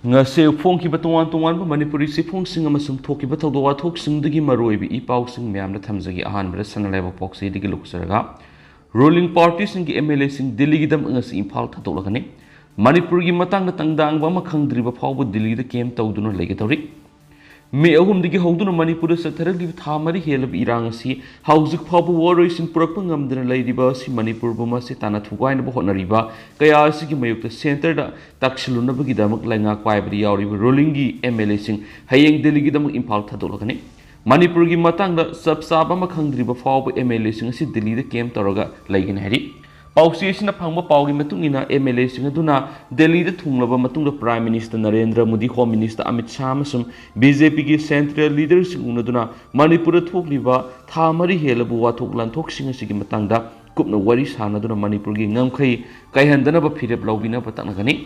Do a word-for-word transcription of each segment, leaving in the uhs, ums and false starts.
ꯉꯁꯤ ꯐꯣꯡꯈꯤꯕ ꯇꯣꯉꯥꯟ ꯇꯣꯉꯥꯟꯕ ꯃꯅꯤꯄꯨꯔꯤ ꯆꯦꯐꯣꯡꯁꯤꯡ ꯑꯃꯁꯨꯡ ꯊꯣꯛꯈꯤꯕ ꯊꯧꯗꯣꯛ ꯋꯥꯊꯣꯛꯁꯤꯡꯗꯒꯤ ꯃꯔꯨꯑꯣꯏꯕ ꯏ ꯄꯥꯎꯁꯤꯡ ꯃꯌꯥꯝꯅ ꯊꯝꯖꯒꯦ꯫ ꯑꯍꯥꯟꯕꯗ ꯁꯅꯥ ꯂꯩꯕꯥꯛ ꯄꯥꯎꯆꯦꯗꯒꯤ ꯂꯧꯖꯔꯒ, ꯔꯨꯂꯤꯡ ꯄꯥꯔꯇꯤꯁꯤꯡꯒꯤ ꯑꯦꯝ ꯑꯦꯜ ꯑꯦꯁꯤꯡ ꯗꯤꯜꯂꯤꯒꯤꯗꯃꯛ ꯉꯁꯤ ꯏꯝꯐꯥꯜ ꯊꯥꯗꯣꯛꯂꯒꯅꯤ꯫ ꯃꯅꯤꯄꯨꯔꯒꯤ ꯃꯇꯥꯡꯗ ꯇꯪꯗꯥꯡꯕ ꯑꯃ ꯈꯪꯗ꯭ꯔꯤꯕ ꯐꯥꯎꯕ ꯗꯤꯜꯂꯤꯗ ꯀꯦꯝ ꯇꯧꯗꯨꯅ ꯂꯩꯒꯗꯧꯔꯤ꯫ ꯃꯦ ꯑꯍꯨꯝꯗꯒꯤ ꯍꯧꯗꯨꯅ ꯃꯅꯤꯄꯨꯔꯗ ꯆꯠꯊꯔꯛꯂꯤꯕ ꯊꯥ ꯃꯔꯤ ꯍꯦꯜꯂꯕ ꯏꯔꯥꯡ ꯑꯁꯤ ꯍꯧꯖꯤꯛ ꯐꯥꯎꯕ ꯋꯥꯔꯣꯏꯁꯤꯟ ꯄꯨꯔꯛꯄ ꯉꯝꯗꯅ ꯂꯩꯔꯤꯕ ꯑꯁꯤ ꯃꯅꯤꯄꯨꯔꯕꯨ ꯃꯁꯤ ꯇꯥꯟꯅ ꯊꯨꯒꯥꯏꯅꯕ ꯍꯣꯠꯅꯔꯤꯕ ꯀꯌꯥ ꯑꯁꯤꯒꯤ ꯃꯥꯌꯣꯛꯇ ꯁꯦꯟꯇꯔꯗ ꯇꯛꯁꯤꯜꯂꯨꯅꯕꯒꯤꯗꯃꯛ ꯂꯩꯉꯥꯛ ꯄꯥꯏꯕꯗ ꯌꯥꯎꯔꯤꯕ ꯔꯨꯂꯤꯡꯒꯤ ꯑꯦꯝ ꯑꯦꯜ ꯑꯦꯁꯤꯡ ꯍꯌꯦꯡ ꯗꯤꯜꯂꯤꯒꯤꯗꯃꯛ ꯏꯝꯐꯥꯜ ꯊꯥꯗꯣꯛꯂꯒꯅꯤ꯫ ꯃꯅꯤꯄꯨꯔꯒꯤ ꯃꯇꯥꯡꯗ ꯆꯞ ꯆꯥꯕ ꯑꯃ ꯈꯪꯗ꯭ꯔꯤꯕ ꯐꯥꯎꯕ ꯑꯦꯝ ꯑꯦꯜ ꯑꯦꯁꯤꯡ ꯑꯁꯤ ꯗꯤꯜꯂꯤꯗ ꯀꯦꯝ ꯇꯧꯔꯒ ꯂꯩꯒꯅꯤ ꯍꯥꯏꯔꯤ꯫ ꯄꯥꯎꯆꯦ ꯑꯁꯤꯅ ꯐꯪꯕ ꯄꯥꯎꯒꯤ ꯃꯇꯨꯡ ꯏꯟꯅ, ꯑꯦꯝ ꯑꯦꯜ ꯑꯦꯁꯤꯡ ꯑꯗꯨꯅ ꯗꯤꯜꯂꯤꯗ ꯊꯨꯡꯂꯕ ꯃꯇꯨꯡꯗ prime minister Narendra Modi, home minister Amit Shah ꯑꯃꯁꯨꯡ ꯕꯤ ꯖꯦ ꯄꯤꯒꯤ ꯁꯦꯟꯇ꯭ꯔꯦꯜ ꯂꯤꯗꯔꯁꯤꯡ ꯎꯅꯗꯨꯅ ꯃꯅꯤꯄꯨꯔꯗ ꯊꯣꯛꯂꯤꯕ ꯊꯥ ꯃꯔꯤ ꯍꯦꯜꯂꯕ ꯋꯥꯊꯣꯛ ꯂꯥꯟꯊꯣꯛꯁꯤꯡ ꯑꯁꯤꯒꯤ ꯃꯇꯥꯡꯗ ꯀꯨꯞꯅ ꯋꯥꯔꯤ ꯁꯥꯅꯗꯨꯅ ꯃꯅꯤꯄꯨꯔꯒꯤ ꯉꯝꯈꯩ ꯀꯥꯏꯍꯟꯗꯅꯕ ꯐꯤꯔꯦꯞ ꯂꯧꯕꯤꯅꯕ ꯇꯛꯅꯒꯅꯤ꯫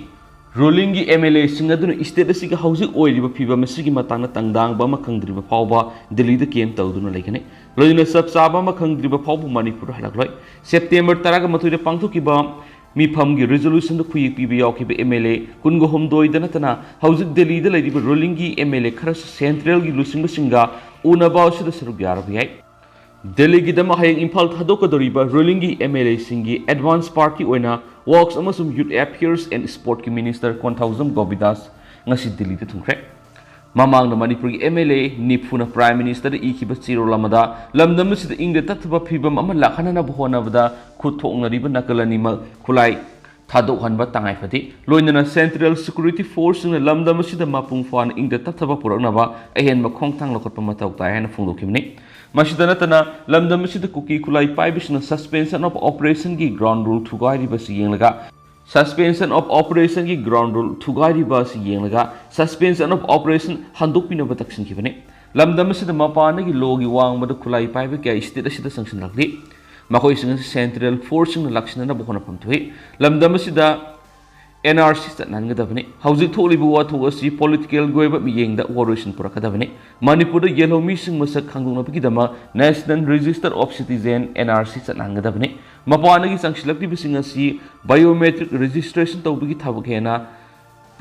ꯔꯨꯂꯤꯡꯒꯤ ꯑꯦꯝ ꯑꯦꯜ ꯑꯦꯁꯤꯡ ꯑꯗꯨꯅ ꯁ꯭ꯇꯦꯠ ꯑꯁꯤꯒꯤ ꯍꯧꯖꯤꯛ ꯑꯣꯏꯔꯤꯕ ꯐꯤꯕꯝ ꯑꯁꯤꯒꯤ ꯃꯇꯥꯡꯗ ꯇꯪꯗꯥꯡꯕ ꯑꯃ ꯈꯪꯗ꯭ꯔꯤꯕ ꯐꯥꯎꯕ ꯗꯤꯜꯂꯤꯗ ꯀꯦꯝ ꯇꯧꯗꯨꯅ ꯂꯩꯒꯅꯤ꯫ ꯂꯣꯏꯅꯅ ꯆꯞ ꯆꯥꯕ ꯑꯃ ꯈꯪꯗ꯭ꯔꯤꯕ ꯐꯥꯎꯕ ꯃꯅꯤꯄꯨꯔ ꯍꯜꯂꯛꯂꯣꯏ꯫ ꯁꯦꯞꯇꯦꯝꯕꯔ ꯇꯔꯥꯒ ꯃꯥꯊꯣꯏꯗ ꯄꯥꯡꯊꯣꯛꯈꯤꯕ ꯃꯤꯐꯝꯒꯤ ꯔꯤꯖꯣꯂꯨꯁꯟꯗ ꯈꯨꯌꯦꯛ ꯄꯤꯕ ꯌꯥꯎꯈꯤꯕ ꯑꯦꯝ ꯑꯦꯜ ꯑꯦ ꯀꯨꯟꯒ ꯍꯨꯝꯗꯣꯏꯗ ꯅꯠꯇꯅ ꯍꯧꯖꯤꯛ ꯗꯤꯜꯂꯤꯗ ꯂꯩꯔꯤꯕ ꯔꯨꯂꯤꯡꯒꯤ ꯑꯦꯝ ꯑꯦꯜ ꯑꯦ ꯈꯔꯁꯨ ꯁꯦꯟꯇ꯭ꯔꯦꯜꯒꯤ ꯂꯨꯆꯤꯡꯕꯁꯤꯡꯒ ꯎꯅꯕ ꯑꯁꯤꯗ ꯁꯔꯨꯛ ꯌꯥꯔꯕ ꯌꯥꯏ꯫ ꯗꯤꯜꯂꯤꯒꯤꯗꯃꯛ ꯍꯌꯦꯡ ꯏꯝꯐꯥꯜ ꯊꯥꯗꯣꯛꯀꯗꯧꯔꯤꯕ ꯔꯨꯂꯤꯡꯒꯤ ꯑꯦꯝ ꯑꯦꯜ ꯑꯦꯁꯤꯡꯒꯤ ꯑꯦꯗꯚꯥꯟꯁ ꯄꯥꯔꯇꯤ ꯑꯣꯏꯅ ꯋꯥꯔꯛꯁ ꯑꯃꯁꯨꯡ ꯌꯨꯠ ꯑꯦꯐꯤꯌꯔꯁ ꯑꯦꯟ ꯁ꯭ꯄꯣꯔꯠꯀꯤ ꯃꯤꯅꯤꯁꯇꯔ ꯀꯣꯟꯊꯧꯖꯝ ꯒꯣꯕꯤꯟꯗꯥꯁ ꯉꯁꯤ ꯗꯤꯜꯂꯤꯗ ꯊꯨꯡꯈ꯭ꯔꯦ꯫ ꯃꯃꯥꯡꯗ ꯃꯅꯤꯄꯨꯔꯒꯤ ꯑꯦꯝ ꯑꯦꯜ ꯑꯦ ꯅꯤꯐꯨꯅ ꯄ꯭ꯔꯥꯏꯝ ꯃꯤꯅꯤꯁꯇꯔꯗ ꯏꯈꯤꯕ ꯆꯦꯔꯣꯜ ꯑꯃꯗ ꯂꯝꯗꯝ ꯑꯁꯤꯗ ꯏꯪꯗ ꯇꯞꯊꯕ ꯐꯤꯕꯝ ꯑꯃ ꯂꯥꯛꯍꯟꯅꯅꯕ ꯍꯣꯠꯅꯕꯗ ꯈꯨꯠ ꯊꯣꯛꯅꯔꯤꯕ ꯅꯥꯀꯜ ꯑꯅꯤꯃꯛ ꯈꯨꯠꯂꯥꯏ ꯊꯥꯗꯣꯛꯍꯟꯕ ꯇꯉꯥꯏ ꯐꯗꯦ꯫ ꯂꯣꯏꯅꯅ ꯁꯦꯟꯇ꯭ꯔꯦꯜ ꯁꯦꯀ꯭ꯌꯨꯔꯤꯇꯤ ꯐꯣꯔꯁꯁꯤꯡꯅ ꯂꯝꯗꯝ ꯑꯁꯤꯗ ꯃꯄꯨꯡ ꯐꯥꯅ ꯏꯪꯗ ꯇꯞꯊꯕ ꯄꯨꯔꯛꯅꯕ ꯑꯍꯦꯟꯕ ꯈꯣꯡꯊꯥꯡ ꯂꯧꯈꯠꯄ ꯃꯊꯧ ꯇꯥꯏ ꯍꯥꯏꯅ ꯐꯣꯡꯗꯣꯛꯈꯤꯕꯅꯤ꯫ ꯃꯁꯤꯗ ꯅꯠꯇꯅ ꯂꯝꯗꯝ ꯑꯁꯤꯗ ꯀꯨꯀꯤ ꯈꯨꯠꯂꯥꯏ ꯄꯥꯏꯕꯁꯤꯡꯅ ꯁꯁꯄꯦꯟꯁꯟ ꯑꯣꯐ ꯑꯣꯄꯔꯦꯁꯟꯒꯤ ꯒ꯭ꯔꯥꯎꯟ ꯔꯨꯜ ꯊꯨꯒꯥꯏꯔꯤꯕ ꯑꯁꯤ ꯌꯦꯡꯂꯒ, ꯁꯁꯄꯦꯟꯁꯟ ꯑꯣꯐ ꯑꯣꯄꯔꯦꯁꯟꯒꯤ ꯒ꯭ꯔꯥꯎꯟ ꯔꯨꯜ ꯊꯨꯒꯥꯏꯔꯤꯕ ꯑꯁꯤ ꯌꯦꯡꯂꯒ ꯁꯁꯄꯦꯟꯁꯟ ꯑꯣꯐ ꯑꯣꯄꯔꯦꯁꯟ ꯍꯟꯗꯣꯛꯄꯤꯅꯕ ꯇꯛꯁꯤꯟꯈꯤꯕꯅꯤ꯫ ꯂꯝꯗꯝ ꯑꯁꯤꯗ ꯃꯄꯥꯟꯗꯒꯤ ꯂꯣꯒꯤ ꯋꯥꯡꯃꯗ ꯈꯨꯠꯂꯥꯏ ꯄꯥꯏꯕ ꯀꯌꯥ ꯁ꯭ꯇꯦꯠ ꯑꯁꯤꯗ ꯆꯪꯁꯤꯜꯂꯛꯂꯤ꯫ ꯃꯈꯣꯏꯁꯤꯡ ꯑꯁꯤ ꯁꯦꯟꯇ꯭ꯔꯦꯜ ꯐꯣꯔꯁꯁꯤꯡꯅ ꯂꯥꯛꯁꯤꯟꯅꯅꯕ ꯍꯣꯠꯅꯐꯝ ꯊꯣꯛꯏ꯫ ꯂꯝꯗꯝ ꯑꯁꯤꯗ ꯑꯦꯟ ꯑꯥꯔ ꯁꯤ ꯆꯠꯅꯍꯟꯒꯗꯕꯅꯤ꯫ ꯍꯧꯖꯤꯛ ꯊꯣꯛꯂꯤꯕ ꯋꯥꯊꯣꯛ ꯑꯁꯤ ꯄꯣꯂꯤꯇꯤꯀꯦꯜꯒꯤ ꯑꯣꯏꯕ ꯃꯤꯠꯌꯦꯡꯗ ꯋꯥꯔꯣꯏꯁꯤꯟ ꯄꯨꯔꯛꯀꯗꯕꯅꯤ꯫ ꯃꯅꯤꯄꯨꯔꯗ ꯌꯦꯜꯍꯧꯃꯤꯁꯤꯡ ꯃꯁꯛ ꯈꯪꯗꯣꯛꯅꯕꯒꯤꯗꯃꯛ national register of citizen, N R C, ꯆꯠꯅꯍꯟꯒꯗꯕꯅꯤ꯫ ꯃꯄꯥꯟꯗꯒꯤ ꯆꯪꯁꯤꯜꯂꯛꯂꯤꯕꯁꯤꯡ ꯑꯁꯤ ꯕꯥꯏꯑꯣꯃꯦꯇ꯭ꯔꯤꯛ ꯔꯦꯖꯤꯁꯇ꯭ꯔꯦꯁꯟ ꯇꯧꯕꯒꯤ ꯊꯕꯛ ꯍꯦꯟꯅ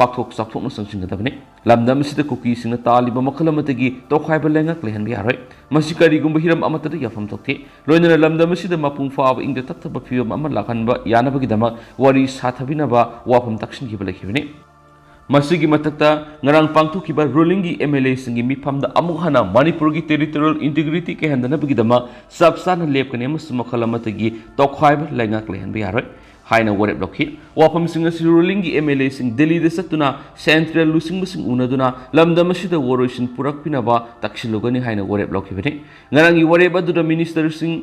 ꯄꯥꯛꯊꯣꯛ ꯆꯥꯎꯊꯣꯛꯅ ꯆꯪꯁꯤꯟꯒꯗꯕꯅꯤ꯫ ꯂꯝꯗꯝ ꯑꯁꯤꯗ ꯀꯨꯀꯤꯁꯤꯡꯅ ꯇꯥꯜꯂꯤꯕ ꯃꯈꯜ ꯑꯃꯠꯇꯒꯤ ꯇꯣꯈꯥꯏꯕ ꯂꯩꯉꯥꯛ ꯂꯩꯍꯟꯕ ꯌꯥꯔꯣꯏ꯫ ꯃꯁꯤ ꯀꯔꯤꯒꯨꯝꯕ ꯍꯤꯔꯝ ꯑꯃꯠꯇꯗ ꯌꯥꯐꯝ ꯊꯣꯛꯇꯦ꯫ ꯂꯣꯏꯅꯅ ꯂꯝꯗꯝ ꯑꯁꯤꯗ ꯃꯄꯨꯡ ꯐꯥꯕ ꯏꯪꯗ ꯇꯞꯊꯕ ꯐꯤꯕꯝ ꯑꯃ ꯂꯥꯛꯍꯟꯕ ꯌꯥꯅꯕꯒꯤꯗꯃꯛ ꯋꯥꯔꯤ ꯁꯥꯊꯕꯤꯅꯕ ꯋꯥꯐꯝ ꯇꯥꯛꯁꯤꯟꯈꯤꯕ ꯂꯩꯈꯤꯕꯅꯤ꯫ ꯃꯁꯤꯒꯤ ꯃꯊꯛꯇ ꯉꯔꯥꯡ ꯄꯥꯡꯊꯣꯛꯈꯤꯕ ꯔꯨꯂꯤꯡꯒꯤ ꯑꯦꯝ ꯑꯦꯜ ꯑꯦꯁꯤꯡꯒꯤ ꯃꯤꯐꯝꯗ ꯑꯃꯨꯛ ꯍꯟꯅ ꯃꯅꯤꯄꯨꯔꯒꯤ ꯇꯦꯔꯤꯇꯣꯔꯤꯌꯦꯜ ꯏꯟꯇꯤꯒ꯭ꯔꯤꯇꯤ ꯀꯥꯏꯍꯟꯗꯅꯕꯒꯤꯗꯃꯛ ꯆꯞ ꯆꯥꯅ ꯂꯦꯞꯀꯅꯤ ꯑꯃꯁꯨꯡ ꯃꯈꯜ ꯑꯃꯠꯇꯒꯤ ꯇꯣꯈꯥꯏꯕ ꯂꯩꯉꯥꯛ ꯂꯩꯍꯟꯕ ꯌꯥꯔꯣꯏ ꯍꯥꯏꯅ ꯋꯥꯔꯦꯞ ꯂꯧꯈꯤ꯫ ꯋꯥꯐꯝꯁꯤꯡ ꯑꯁꯤ ꯔꯨꯂꯤꯡꯒꯤ ꯑꯦꯝ ꯑꯦꯜ ꯑꯦꯁꯤꯡ ꯗꯦꯜꯂꯤꯗ ꯆꯠꯇꯨꯅ ꯁꯦꯟꯇ꯭ꯔꯦꯜ ꯂꯨꯆꯤꯡꯕꯁꯤꯡ ꯎꯅꯗꯨꯅ ꯂꯝꯗꯝ ꯑꯁꯤꯗ ꯋꯥꯔꯣꯏꯁꯤꯟ ꯄꯨꯔꯛꯄꯤꯅꯕ ꯇꯛꯁꯤꯜꯂꯨꯒꯅꯤ ꯍꯥꯏꯅ ꯋꯥꯔꯦꯞ ꯂꯧꯈꯤꯕꯅꯤ꯫ ꯉꯔꯥꯡꯒꯤ ꯋꯥꯔꯦꯞ ꯑꯗꯨꯗ ꯃꯤꯅꯤꯁꯇꯔꯁꯤꯡ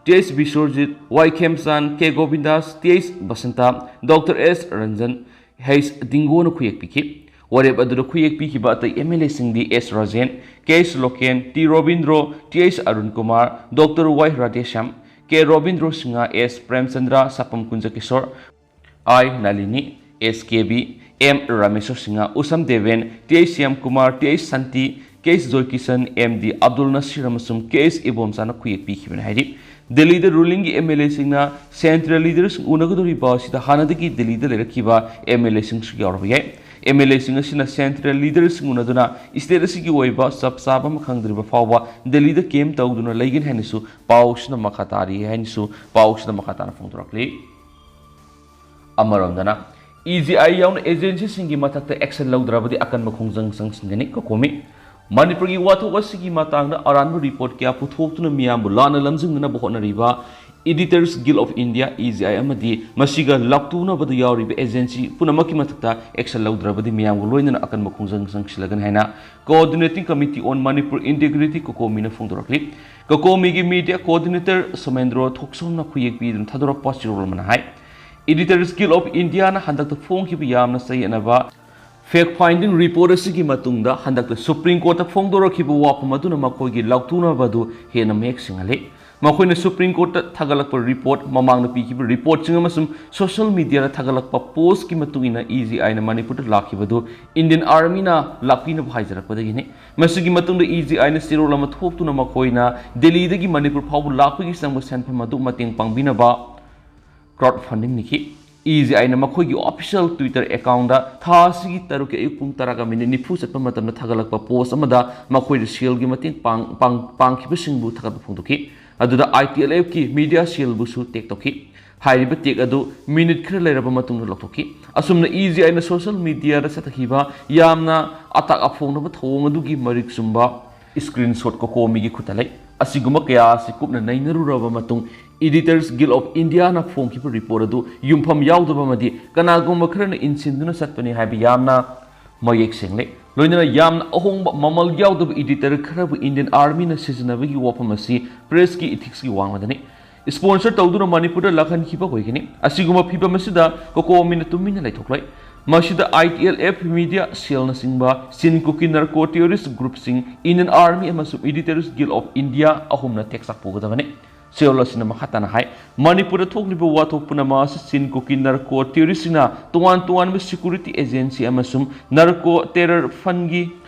T H Biswajit, Y Khemchand, K Govindas, T H Basanta, doctor S Ranjan, H ꯗꯤꯡꯒꯣꯅ ꯈꯨꯌꯦꯛ ꯄꯤꯈꯤ꯫ ꯋꯥꯔꯦꯞ ꯑꯗꯨꯗ ꯈꯨꯌꯦꯛ ꯄꯤꯈꯤꯕ ꯑꯇꯩ ꯑꯦꯝ ꯑꯦꯜ ꯑꯦꯁꯤꯡꯗꯤ S Rajen, K S Loken, T Robindro, T H Arun Kumar, doctor Y Radheshyam, K Robindro Singh, S Premchandra, Sapam Kunjakishor, I Nalini, S K B, M Rameshwar Singh, Usham Deben, T H Shyam Kumar, T H Shanti, K H Joykishan, M D Abdul ꯅꯁꯤꯔ ꯑꯃꯁꯨꯡ ꯀꯦ ꯑꯩꯆ ꯏꯕꯣꯝꯆꯥꯅ ꯈꯨꯌꯦꯛ ꯄꯤꯈꯤꯕꯅꯤ ꯍꯥꯏꯔꯤ꯫ ꯗꯦꯜꯂꯤꯗ ꯔꯨꯂꯤꯡꯒꯤ ꯑꯦꯝ ꯑꯦꯜ ꯑꯦꯁꯤꯡꯅ ꯁꯦꯟꯇ꯭ꯔꯦꯜ ꯂꯤꯗꯔꯁꯤꯡ ꯎꯅꯒꯗꯧꯔꯤꯕ ꯑꯁꯤꯗ ꯍꯥꯟꯅꯗꯒꯤ ꯗꯦꯜꯂꯤꯗ ꯂꯩꯔꯛꯈꯤꯕ ꯑꯦꯝ ꯑꯦꯜ ꯑꯦꯁꯤꯡꯁꯨ ꯌꯥꯎꯔꯕ ꯌꯥꯏ꯫ M L ꯑꯦꯁꯤꯡ ꯑꯁꯤꯅ central ꯂꯤꯗꯔꯁꯤꯡ ꯎꯅꯗꯨꯅ state ꯑꯁꯤꯒꯤ ꯑꯣꯏꯕ ꯆꯞ ꯆꯥꯕ ꯑꯃ ꯈꯪꯗ꯭ꯔꯤꯕ ꯐꯥꯎꯕ ꯗꯦꯜꯂꯤꯗ ꯀꯦꯝ ꯇꯧꯗꯨꯅ ꯂꯩꯒꯅꯤ ꯍꯥꯏꯅꯁꯨ ꯄꯥꯎꯁꯤꯅ ꯃꯈꯥ ꯇꯥꯔꯤ ꯍꯥꯏꯅꯁꯨ ꯄꯥꯎꯁꯤꯅ ꯃꯈꯥ ꯇꯥꯅ ꯐꯣꯡꯗꯣꯔꯛꯂꯤ꯫ ꯑꯃꯔꯣꯝꯗꯅ, ꯏ ꯖꯤ ꯑꯥꯏ ꯌꯥꯎꯅ ꯑꯦꯖꯦꯟꯁꯤꯁꯤꯡꯒꯤ ꯃꯊꯛꯇ ꯑꯦꯛꯁꯟ ꯂꯧꯗ꯭ꯔꯕꯗꯤ ꯑꯀꯟꯕ ꯈꯣꯡꯖꯪ ꯆꯪꯁꯤꯟꯒꯅꯤ꯫ ꯀꯣꯀꯣꯃꯤ꯫ ꯃꯅꯤꯄꯨꯔꯒꯤ ꯋꯥꯊꯣꯛ ꯑꯁꯤꯒꯤ ꯃꯇꯥꯡꯗ ꯑꯔꯥꯟꯕ ꯔꯤꯄꯣꯔꯠ ꯀꯌꯥ ꯄꯨꯊꯣꯛꯇꯨꯅ ꯃꯤꯌꯥꯝꯕꯨ ꯂꯥꯟꯅ ꯂꯝꯖꯤꯡꯅꯅꯕ ꯍꯣꯠꯅꯔꯤꯕ Editors Guild of India, E G I, ꯑꯃꯗꯤ ꯃꯁꯤꯒ ꯂꯥꯎꯊꯣꯛꯅꯕꯗ ꯌꯥꯎꯔꯤꯕ ꯑꯦꯖꯦꯟꯁꯤ ꯄꯨꯝꯅꯃꯛꯀꯤ ꯃꯊꯛꯇ ꯑꯦꯛꯁꯟ ꯂꯧꯗ꯭ꯔꯕꯗꯤ ꯃꯤꯌꯥꯝꯒ ꯂꯣꯏꯅꯅ ꯑꯀꯟꯕ ꯈꯣꯡꯖꯪ ꯆꯪꯁꯤꯜꯂꯒꯅꯤ ꯍꯥꯏꯅ Coordinating Committee on Manipur Integrity, ꯀꯣꯀꯣꯃꯤꯅ ꯐꯣꯡꯗꯣꯔꯛꯂꯤ꯫ ꯀꯣꯀꯣꯃꯤꯒꯤ ꯃꯤꯗꯤꯌꯥ ꯀꯣꯑꯣꯔꯗꯤꯅꯦꯇꯔ ꯁꯣꯃꯦꯟꯗ꯭ꯔꯣ ꯊꯣꯛꯆꯣꯝꯅ ꯈꯨꯌꯦꯛ ꯄꯤꯗꯨꯅ ꯊꯥꯗꯣꯔꯛꯄ ꯆꯦꯔꯣꯜ ꯑꯃꯅ ꯍꯥꯏ, Editors Guild of Indiaꯅ ꯍꯟꯗꯛꯇ ꯐꯣꯡꯈꯤꯕ ꯌꯥꯝꯅ ꯆꯌꯦꯠꯅꯕ ꯐꯦꯛ ꯐꯥꯏꯟꯗꯤꯡ ꯔꯤꯄꯣꯔꯠ ꯑꯁꯤꯒꯤ ꯃꯇꯨꯡꯗ ꯍꯟꯗꯛꯇ ꯁꯨꯄ꯭ꯔꯤꯝ ꯀꯣꯔꯠꯇ ꯐꯣꯡꯗꯣꯔꯛꯈꯤꯕ ꯋꯥꯐꯝ ꯑꯗꯨꯅ ꯃꯈꯣꯏꯒꯤ ꯂꯥꯎꯊꯣꯛꯅꯕ ꯑꯗꯨ ꯍꯦꯟꯅ ꯃꯌꯦꯛ ꯁꯦꯡꯍꯜꯂꯤ꯫ ꯃꯈꯣꯏꯅ ꯁꯨꯄ꯭ꯔꯤꯝ ꯀꯣꯔꯠꯇ ꯊꯥꯒꯠꯂꯛꯄ ꯔꯤꯄꯣꯔꯠ, ꯃꯃꯥꯡꯗ ꯄꯤꯈꯤꯕ ꯔꯤꯄꯣꯔꯠꯁꯤꯡ ꯑꯃꯁꯨꯡ ꯁꯣꯁꯤꯌꯦꯜ ꯃꯤꯗꯤꯌꯥꯗ ꯊꯥꯒꯠꯂꯛꯄ ꯄꯣꯁꯀꯤ ꯃꯇꯨꯡ ꯏꯟꯅ ꯏ ꯖꯤ ꯑꯥꯏꯅ ꯃꯅꯤꯄꯨꯔꯗ ꯂꯥꯛꯈꯤꯕꯗꯨ ꯏꯟꯗꯤꯌꯟ ꯑꯥꯔꯃꯤꯅ ꯂꯥꯛꯄꯤꯅꯕ ꯍꯥꯏꯖꯔꯛꯄꯗꯒꯤꯅꯤ꯫ ꯃꯁꯤꯒꯤ ꯃꯇꯨꯡꯗ ꯏ ꯖꯤ ꯑꯥꯏꯅ ꯆꯦꯔꯣꯜ ꯑꯃ ꯊꯣꯛꯇꯨꯅ ꯃꯈꯣꯏꯅ ꯗꯦꯜꯂꯤꯗꯒꯤ ꯃꯅꯤꯄꯨꯔ ꯐꯥꯎꯕ ꯂꯥꯛꯄꯒꯤ ꯆꯪꯕ ꯁꯦꯟꯐꯝ ꯑꯗꯨ ꯃꯇꯦꯡ ꯄꯥꯡꯕꯤꯅꯕ ꯀ꯭ꯔꯥꯎꯗ ꯐꯟꯗꯤꯡ ꯅꯤꯈꯤ꯫ ꯏ ꯖꯤ ꯑꯥꯏꯅ ꯃꯈꯣꯏꯒꯤ official Twitter accountꯇ ꯊꯥ ꯑꯁꯤꯒꯤ ꯇꯔꯨꯛꯀꯤ ꯑꯌꯨꯛ ꯄꯨꯡ ꯇꯔꯥꯒ ꯃꯤꯅꯤꯠ ꯅꯤꯐꯨ ꯆꯠꯄ ꯃꯇꯝꯗ ꯊꯥꯒꯠꯂꯛꯄ post ꯑꯃꯗ ꯃꯈꯣꯏꯗ ꯁꯦꯜꯒꯤ ꯃꯇꯦꯡ ꯄꯥꯡ-, ꯄꯥꯡ-, ꯄꯥꯡꯈꯤꯕꯁꯤꯡꯕꯨ ꯊꯥꯒꯠꯄ ꯐꯣꯡꯗꯣꯛꯈꯤ꯫ ꯑꯗꯨꯗ I T L Fꯀꯤ media cellꯕꯨꯁꯨ tag ꯇꯧꯈꯤ꯫ ꯍꯥꯏꯔꯤꯕ tag ꯑꯗꯨ ꯃꯤꯅꯤꯠ ꯈꯔ ꯂꯩꯔꯕ ꯃꯇꯨꯡꯗ ꯂꯧꯊꯣꯛꯈꯤ꯫ ꯑꯁꯨꯝꯅ ꯏ ꯖꯤ ꯑꯥꯏꯅ social mediaꯗ ꯆꯠꯊꯈꯤꯕ ꯌꯥꯝꯅ ꯑꯇꯥꯛ ꯑꯐꯣꯡꯅꯕ ꯊꯧꯑꯣꯡ ꯑꯗꯨꯒꯤ ꯃꯔꯤꯛ ꯆꯨꯝꯕ screenshot ꯀꯣꯀꯣꯃꯤꯒꯤ ꯈꯨꯠꯇ ꯂꯩ꯫ ꯑꯁꯤꯒꯨꯝꯕ ꯀꯌꯥ ꯑꯁꯤ ꯀꯨꯞꯅ ꯅꯩꯅꯔꯨꯔꯕ ꯃꯇꯨꯡ, Editors Guild of Indiaꯅ ꯐꯣꯡꯈꯤꯕ report ꯑꯗꯨ ꯌꯨꯝꯐꯝ ꯌꯥꯎꯗꯕ ꯑꯃꯗꯤ ꯀꯅꯥꯒꯨꯝꯕ ꯈꯔꯅ ꯏꯟꯁꯤꯟꯗꯨꯅ ꯆꯠꯄꯅꯤ ꯍꯥꯏꯕ ꯌꯥꯝꯅ ꯃꯌꯦꯛ ꯁꯦꯡꯂꯦ꯫ ꯂꯣꯏꯅꯅ ꯌꯥꯝꯅ ꯑꯍꯣꯡꯕ ꯃꯃꯜ ꯌꯥꯎꯗꯕ editor ꯈꯔꯕꯨ Indian Armyꯅ ꯁꯤꯖꯤꯟꯅꯕꯒꯤ ꯋꯥꯐꯝ ꯑꯁꯤ pressꯀꯤ ethicesꯀꯤ ꯋꯥꯡꯃꯗꯅꯤ꯫ Sponsor ꯇꯧꯗꯨꯅ ꯃꯅꯤꯄꯨꯔꯗ ꯂꯥꯛꯍꯟꯈꯤꯕ ꯑꯣꯏꯒꯅꯤ꯫ ꯑꯁꯤꯒꯨꯝꯕ ꯐꯤꯚꯝ ꯑꯁꯤꯗ ꯀꯣꯀꯣꯃꯤꯅ ꯇꯨꯃꯤꯟꯅ ꯂꯩꯊꯣꯛꯂꯣꯏ꯫ ꯃꯁꯤꯗ I T L F media cellꯅꯆꯤꯡꯕ Chin Kuki narco terrorist groupꯁꯤꯡ, Indian Army ꯑꯃꯁꯨꯡ Editors Guild of India ꯑꯍꯨꯝꯅ ꯇꯦꯛꯆꯥꯛ ꯄꯨꯒꯗꯕꯅꯤ꯫ Cell ꯑꯁꯤꯅ ꯃꯈꯥ ꯇꯥꯅ ꯍꯥꯏ, ꯃꯅꯤꯄꯨꯔꯗ ꯊꯣꯛꯂꯤꯕ ꯋꯥꯊꯣꯛ ꯄꯨꯝꯅꯃꯛ ꯑꯁꯤ Chin Kuki narco terroristꯁꯤꯡꯅ ꯇꯣꯉꯥꯟ ꯇꯣꯉꯥꯟꯕ security agency ꯑꯃꯁꯨꯡ narco terror fundꯀꯤ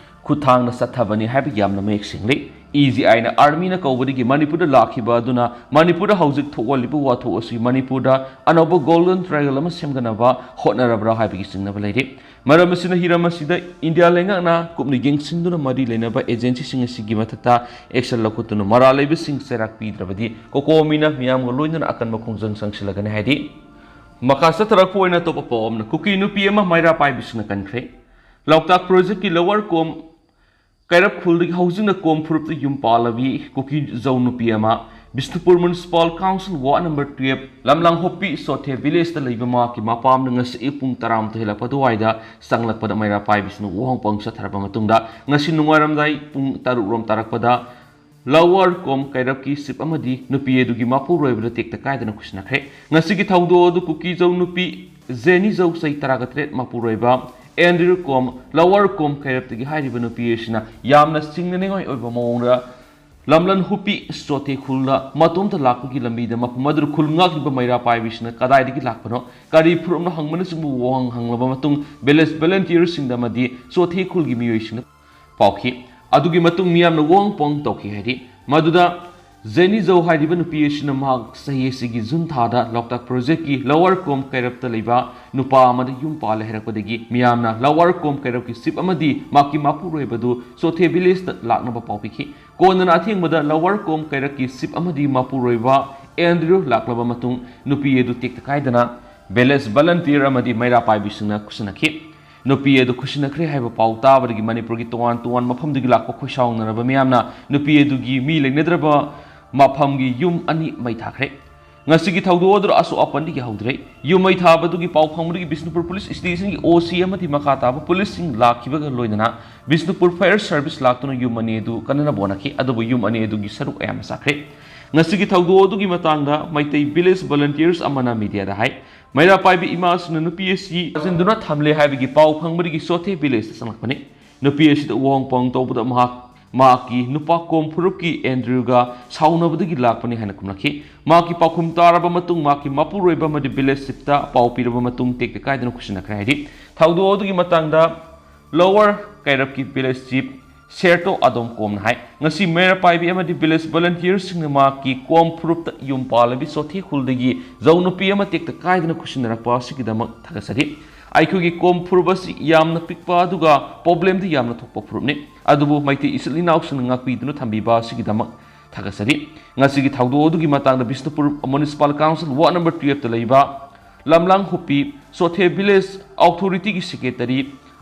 ꯈꯨꯠꯊꯥꯡꯗ ꯆꯠꯊꯕꯅꯤ ꯍꯥꯏꯕ ꯌꯥꯝꯅ ꯃꯌꯦꯛ ꯁꯦꯡꯂꯤ꯫ ꯏ ꯖꯤ ꯑꯥꯏꯅ Armyꯅ ꯀꯧꯕꯗꯒꯤ ꯃꯅꯤꯄꯨꯔꯗ ꯂꯥꯛꯈꯤꯕ ꯑꯗꯨꯅ ꯃꯅꯤꯄꯨꯔꯗ ꯍꯧꯖꯤꯛ ꯊꯣꯛꯂꯤꯕ ꯋꯥꯊꯣꯛ ꯑꯁꯤ ꯃꯅꯤꯄꯨꯔꯗ ꯑꯅꯧꯕ Golden Triangle ꯑꯃ ꯁꯦꯝꯒꯠꯅꯕ ꯍꯣꯠꯅꯔꯕ꯭ꯔꯥ ꯍꯥꯏꯕꯒꯤ ꯆꯤꯡꯅꯕ ꯂꯩꯔꯤ꯫ ꯃꯔꯝ ꯑꯁꯤꯅ ꯍꯤꯔꯝ ꯑꯁꯤꯗ ꯏꯟꯗꯤꯌꯥ ꯂꯩꯉꯥꯛꯅ ꯀꯨꯞꯅ ꯌꯦꯡꯁꯤꯟꯗꯨꯅ ꯃꯔꯤ ꯂꯩꯅꯕ agencyꯁꯤꯡ ꯑꯁꯤꯒꯤ ꯃꯊꯛꯇ action ꯂꯧꯈꯠꯇꯨꯅ ꯃꯔꯥꯜ ꯂꯩꯕꯁꯤꯡ ꯆꯩꯔꯥꯛ ꯄꯤꯗ꯭ꯔꯕꯗꯤ ꯀꯣꯀꯣꯃꯤꯅ ꯃꯤꯌꯥꯝꯒ ꯂꯣꯏꯅꯅ ꯑꯀꯟꯕ ꯈꯣꯡꯖꯪ ꯆꯪꯁꯤꯜꯂꯒꯅꯤ ꯍꯥꯏꯔꯤ꯫ ꯃꯈꯥ ꯆꯠꯊꯔꯛꯄ ꯑꯣꯏꯅ ꯑꯇꯣꯞꯄ ꯄꯥꯎ ꯑꯃꯅ, ꯀꯨꯀꯤ ꯅꯨꯄꯤ ꯑꯃ ꯃꯩꯔꯥ ꯄꯥꯏꯕꯤꯁꯤꯡꯅ ꯀꯟꯈ꯭ꯔꯦ꯫ ꯂꯣꯛꯇꯥꯛ projectꯀꯤ Lower ꯀꯣꯝ ꯀꯩꯔꯞ ꯈꯨꯜꯗꯒꯤ ꯍꯧꯖꯤꯛꯅ ꯀꯣꯝ ꯐꯨꯔꯨꯞꯇ ꯌꯨꯝ ꯄꯥꯜꯂꯕꯤ ꯀꯨꯀꯤ ꯖꯧ ꯅꯨꯄꯤ ꯑꯃ Bishnupur Municipal Council Ward number twelve ꯂꯝꯂꯥꯡ ꯍꯣꯞꯄꯤ ꯆꯣꯊꯦ villageꯇ ꯂꯩꯕ ꯃꯍꯥꯛꯀꯤ ꯃꯄꯥꯝꯗ ꯉꯁꯤ ꯑꯌꯨꯛ ꯄꯨꯡ ꯇꯔꯥꯃꯥꯊꯣꯏ ꯍꯦꯜꯂꯛꯄ ꯑꯗꯨꯋꯥꯏꯗ ꯆꯪꯂꯛꯄꯗ ꯃꯩꯔꯥ ꯄꯥꯏꯕꯤꯁꯤꯡꯅ ꯋꯥꯍꯣꯡ ꯄꯥꯎꯍꯣꯡ ꯆꯠꯊꯔꯕ ꯃꯇꯨꯡꯗ ꯉꯁꯤ ꯅꯣꯡꯉꯥꯜꯂꯝꯗꯥꯏ ꯄꯨꯡ ꯇꯔꯨꯛ ꯔꯣꯝ ꯇꯥꯔꯛꯄꯗ Lower ꯀꯣꯝ ꯀꯩꯔꯞꯀꯤ chief ꯑꯃꯗꯤ ꯅꯨꯄꯤ ꯑꯗꯨꯒꯤ ꯃꯄꯨꯔꯣꯏꯕꯗ ꯇꯦꯛꯇ ꯀꯥꯏꯗꯅ ꯈꯨꯠꯁꯤꯟꯅꯈ꯭ꯔꯦ꯫ ꯉꯁꯤꯒꯤ ꯊꯧꯗꯣꯛ ꯑꯗꯨ ꯀꯨꯀꯤ ꯖꯧ ꯅꯨꯄꯤ ꯖꯦꯅꯤ ꯖꯧ ꯆꯍꯤ ꯇꯔꯥꯒ ꯇꯔꯦꯠ ꯃꯄꯨꯔꯣꯏꯕ ꯑꯦꯟꯗ꯭ꯔꯤꯌꯨ ꯀꯣꯝ Lower ꯀꯣꯝ ꯀꯩꯔꯞꯇꯒꯤ ꯍꯥꯏꯔꯤꯕ ꯅꯨꯄꯤ ꯑꯁꯤꯅ ꯌꯥꯝꯅ ꯆꯤꯡꯅꯅꯤꯡꯉꯥꯏ ꯑꯣꯏꯕ ꯃꯑꯣꯡꯗ ꯂꯝꯂꯟ ꯍꯨꯄꯤ ꯆꯣꯊꯦ ꯈꯨꯜꯗ ꯃꯇꯣꯝꯇ ꯂꯥꯛꯄꯒꯤ ꯂꯝꯕꯤꯗ ꯃꯐꯝ ꯑꯗꯨꯗ ꯈꯨꯜ ꯉꯥꯛꯂꯤꯕ ꯃꯩꯔꯥ ꯄꯥꯏꯕꯤꯁꯤꯅ ꯀꯗꯥꯏꯗꯒꯤ ꯂꯥꯛꯄꯅꯣ, ꯀꯔꯤ ꯐꯨꯔꯨꯞꯅꯣ ꯍꯪꯕꯅꯆꯤꯡꯕ ꯋꯥꯍꯪ ꯍꯪꯂꯕ ꯃꯇꯨꯡ village volunteerꯁꯤꯡꯗ ꯑꯃꯗꯤ ꯆꯣꯊꯦ ꯈꯨꯜꯒꯤ ꯃꯤꯑꯣꯏꯁꯤꯡꯗ ꯄꯥꯎꯈꯤ꯫ ꯑꯗꯨꯒꯤ ꯃꯇꯨꯡ ꯃꯤꯌꯥꯝꯅ ꯋꯥꯍꯪ ꯄꯥꯎꯍꯪ ꯇꯧꯈꯤ ꯍꯥꯏꯔꯤ꯫ ꯃꯗꯨꯗ ꯖꯦꯅꯤ ꯖꯧ ꯍꯥꯏꯔꯤꯕ ꯅꯨꯄꯤ ꯑꯁꯤꯅ ꯃꯍꯥꯛ ꯆꯍꯤ ꯑꯁꯤꯒꯤ ꯖꯨꯟ ꯊꯥꯗ ꯂꯣꯛꯇꯥꯛ ꯄ꯭ꯔꯣꯖꯦꯛꯀꯤ ꯂꯋꯥꯔ ꯀꯣꯝ ꯀꯩꯔꯞꯇ ꯂꯩꯕ ꯅꯨꯄꯥ ꯑꯃꯗ ꯌꯨꯝ ꯄꯥꯜꯂꯦ ꯍꯥꯏꯔꯛꯄꯗꯒꯤ ꯃꯤꯌꯥꯝꯅ ꯂꯋꯥꯔ ꯀꯣꯝ ꯀꯩꯔꯞꯀꯤ ꯆꯤꯞ ꯑꯃꯗꯤ ꯃꯍꯥꯛꯀꯤ ꯃꯄꯨꯔꯣꯏꯕꯗꯨ ꯆꯣꯊꯦ ꯚꯤꯂꯦꯖꯇ ꯂꯥꯛꯅꯕ ꯄꯥꯎ ꯄꯤꯈꯤ꯫ ꯀꯣꯟꯅꯅ ꯑꯊꯦꯡꯕꯗ ꯂꯋꯥꯔ ꯀꯣꯝ ꯀꯩꯔꯞꯀꯤ ꯆꯤꯞ ꯑꯃꯗꯤ ꯃꯄꯨꯔꯣꯏꯕ ꯑꯦꯟꯗ꯭ꯔꯤꯌꯨ ꯂꯥꯛꯂꯕ ꯃꯇꯨꯡ ꯅꯨꯄꯤ ꯑꯗꯨ ꯇꯦꯛꯇ ꯀꯥꯏꯗꯅ ꯚꯤꯂꯦꯖ ꯚꯂꯟꯇꯤꯌꯔ ꯑꯃꯗꯤ ꯃꯩꯔꯥ ꯄꯥꯏꯕꯤꯁꯤꯡꯅ ꯈꯨꯠꯁꯤꯟꯅꯈꯤ꯫ ꯅꯨꯄꯤ ꯑꯗꯨ ꯈꯨꯠꯁꯤꯟꯅꯈ꯭ꯔꯦ ꯍꯥꯏꯕ ꯄꯥꯎ ꯇꯥꯕꯗꯒꯤ ꯃꯅꯤꯄꯨꯔꯒꯤ ꯇꯣꯉꯥꯟ ꯇꯣꯉꯥꯟꯕ ꯃꯐꯝꯗꯒꯤ ꯂꯥꯛꯄ ꯈꯣꯏꯁꯥꯎꯅꯔꯕ ꯃꯤꯌꯥꯝꯅ ꯅꯨꯄꯤ ꯑꯗꯨꯒꯤ ꯃꯤ ꯂꯩꯅꯗ꯭ꯔꯕ ꯃꯐꯝꯒꯤ ꯌꯨꯝ ꯑꯅꯤ ꯃꯩ ꯊꯥꯈ꯭ꯔꯦ꯫ ꯉꯁꯤꯒꯤ ꯊꯧꯗꯣꯛ ꯑꯗꯨꯗ ꯑꯁꯣꯛ ꯑꯄꯟꯗꯤ ꯌꯥꯍꯧꯗ꯭ꯔꯦ꯫ ꯌꯨꯝ ꯃꯩ ꯊꯥꯕꯗꯨꯒꯤ ꯄꯥꯎ ꯐꯪꯕꯗꯒꯤ ꯕꯤꯁꯅꯨꯄꯨꯔ ꯄꯨꯂꯤꯁ ꯁ꯭ꯇꯦꯁꯟꯒꯤ ꯑꯣ ꯁꯤ ꯑꯃꯗꯤ ꯃꯈꯥ ꯇꯥꯕ ꯄꯨꯂꯤꯁꯁꯤꯡ ꯂꯥꯛꯈꯤꯕꯒ ꯂꯣꯏꯅꯅ ꯕꯤꯁꯅꯨꯄꯨꯔ ꯐꯥꯌꯔ ꯁꯔꯚꯤꯁ ꯂꯥꯛꯇꯨꯅ ꯌꯨꯝ ꯑꯅꯤ ꯑꯗꯨ ꯀꯟꯅꯅꯕ ꯍꯣꯠꯅꯈꯤ, ꯑꯗꯨꯕꯨ ꯌꯨꯝ ꯑꯅꯤ ꯑꯗꯨꯒꯤ ꯁꯔꯨꯛ ꯑꯌꯥꯝꯕ ꯆꯥꯈ꯭ꯔꯦ꯫ ꯉꯁꯤꯒꯤ ꯊꯧꯗꯣꯛ ꯑꯗꯨꯒꯤ ꯃꯇꯥꯡꯗ ꯃꯩꯇꯩ ꯚꯤꯂꯦꯖ ꯚꯣꯂꯨꯟꯇꯤꯌꯔꯁ ꯑꯃꯅ ꯃꯤꯗꯤꯌꯥꯗ ꯍꯥꯏ, ꯃꯩꯔꯥ ꯄꯥꯏꯕꯤ ꯏꯃꯥꯁꯤꯡꯅ ꯅꯨꯄꯤ ꯑꯁꯤ ꯊꯥꯖꯤꯟꯗꯨꯅ ꯊꯝꯂꯦ ꯍꯥꯏꯕꯒꯤ ꯄꯥꯎ ꯐꯪꯕꯗꯒꯤ ꯆꯣꯊꯦ ꯚꯤꯂꯦꯖꯇ ꯆꯪꯂꯛꯄꯅꯤ꯫ ꯅꯨꯄꯤ ꯑꯁꯤꯗ ꯎꯍꯣꯡ ꯄꯥꯎꯍꯣꯡ ꯇꯧꯕꯗ ꯃꯍꯥꯛ ꯃꯍꯥꯛꯀꯤ ꯅꯨꯄꯥ ꯀꯣꯝ ꯐꯨꯔꯨꯞꯀꯤ ꯑꯦꯟꯗ꯭ꯔꯤꯌꯨꯒ ꯁꯥꯎꯅꯕꯗꯒꯤ ꯂꯥꯛꯄꯅꯤ ꯍꯥꯏꯅ ꯈꯨꯝꯂꯛꯈꯤ꯫ ꯃꯍꯥꯛꯀꯤ ꯄꯥꯎꯈꯨꯝ ꯇꯥꯔꯕ ꯃꯇꯨꯡ ꯃꯍꯥꯛꯀꯤ ꯃꯄꯨꯔꯣꯏꯕ ꯑꯃꯗꯤ ꯚꯤꯂꯦꯖ ꯆꯤꯞꯇ ꯄꯥꯎ ꯄꯤꯔꯕ ꯃꯇꯨꯡ ꯇꯦꯛꯇ ꯀꯥꯏꯗꯅ ꯈꯨꯠꯁꯤꯟꯅꯈ꯭ꯔꯦ ꯍꯥꯏꯔꯤ꯫ ꯊꯧꯗꯣꯛ ꯑꯗꯨꯒꯤ ꯃꯇꯥꯡꯗ ꯂꯋꯥꯔ ꯀꯩꯔꯞꯀꯤ ꯚꯤꯂꯦꯖ ꯆꯤꯞ ꯁꯦꯔꯇꯣ ꯑꯗꯣꯝ ꯀꯣꯝꯅ ꯍꯥꯏ, ꯉꯁꯤ ꯃꯩꯔꯥ ꯄꯥꯏꯕꯤ ꯑꯃꯗꯤ ꯚꯤꯂꯦꯖ ꯚꯣꯂꯨꯟꯇꯤꯌꯔꯁꯤꯡꯅ ꯃꯍꯥꯛꯀꯤ ꯀꯣꯝ ꯐꯨꯔꯨꯞꯇ ꯌꯨꯝ ꯄꯥꯜꯂꯕꯤ ꯆꯣꯊꯦ ꯈꯨꯜꯗꯒꯤ ꯖꯧ ꯅꯨꯄꯤ ꯑꯃ ꯇꯦꯛꯇ ꯀꯥꯏꯗꯅ ꯈꯨꯠꯁꯤꯟꯅꯔꯛꯄ ꯑꯁꯤꯒꯤꯗꯃꯛ ꯊꯥꯒꯠꯆꯔꯤ꯫ ꯑꯩꯈꯣꯏꯒꯤ ꯀꯣꯝ ꯐꯨꯔꯨꯞ ꯑꯁꯤ ꯌꯥꯝꯅ ꯄꯤꯛꯄ ꯑꯗꯨꯒ ꯄ꯭ꯔꯣꯕ꯭ꯂꯦꯝꯗꯤ ꯌꯥꯝꯅ ꯊꯣꯛꯄ ꯐꯨꯔꯨꯞꯅꯤ, ꯑꯗꯨꯕꯨ ꯃꯩꯇꯩ ꯏꯆꯤꯜ ꯏꯅꯥꯎꯁꯤꯡꯅ ꯉꯥꯛꯄꯤꯗꯨꯅ ꯊꯝꯕꯤꯕ ꯑꯁꯤꯒꯤꯗꯃꯛ ꯊꯥꯒꯠꯆꯔꯤ꯫ ꯉꯁꯤꯒꯤ ꯊꯧꯗꯣꯛ ꯑꯗꯨꯒꯤ ꯃꯇꯥꯡꯗ Bishnupur municipal council ward number ꯇꯨꯌꯦꯜꯐꯇ ꯂꯩꯕ ꯂꯝꯂꯥꯡ ꯍꯨꯞꯄꯤ ꯆꯣꯊꯦ ꯚꯤꯂꯦꯖ ꯑꯣꯊꯣꯔꯤꯇꯤꯒꯤ ꯁꯦꯀ꯭ꯔꯦꯇꯔꯤ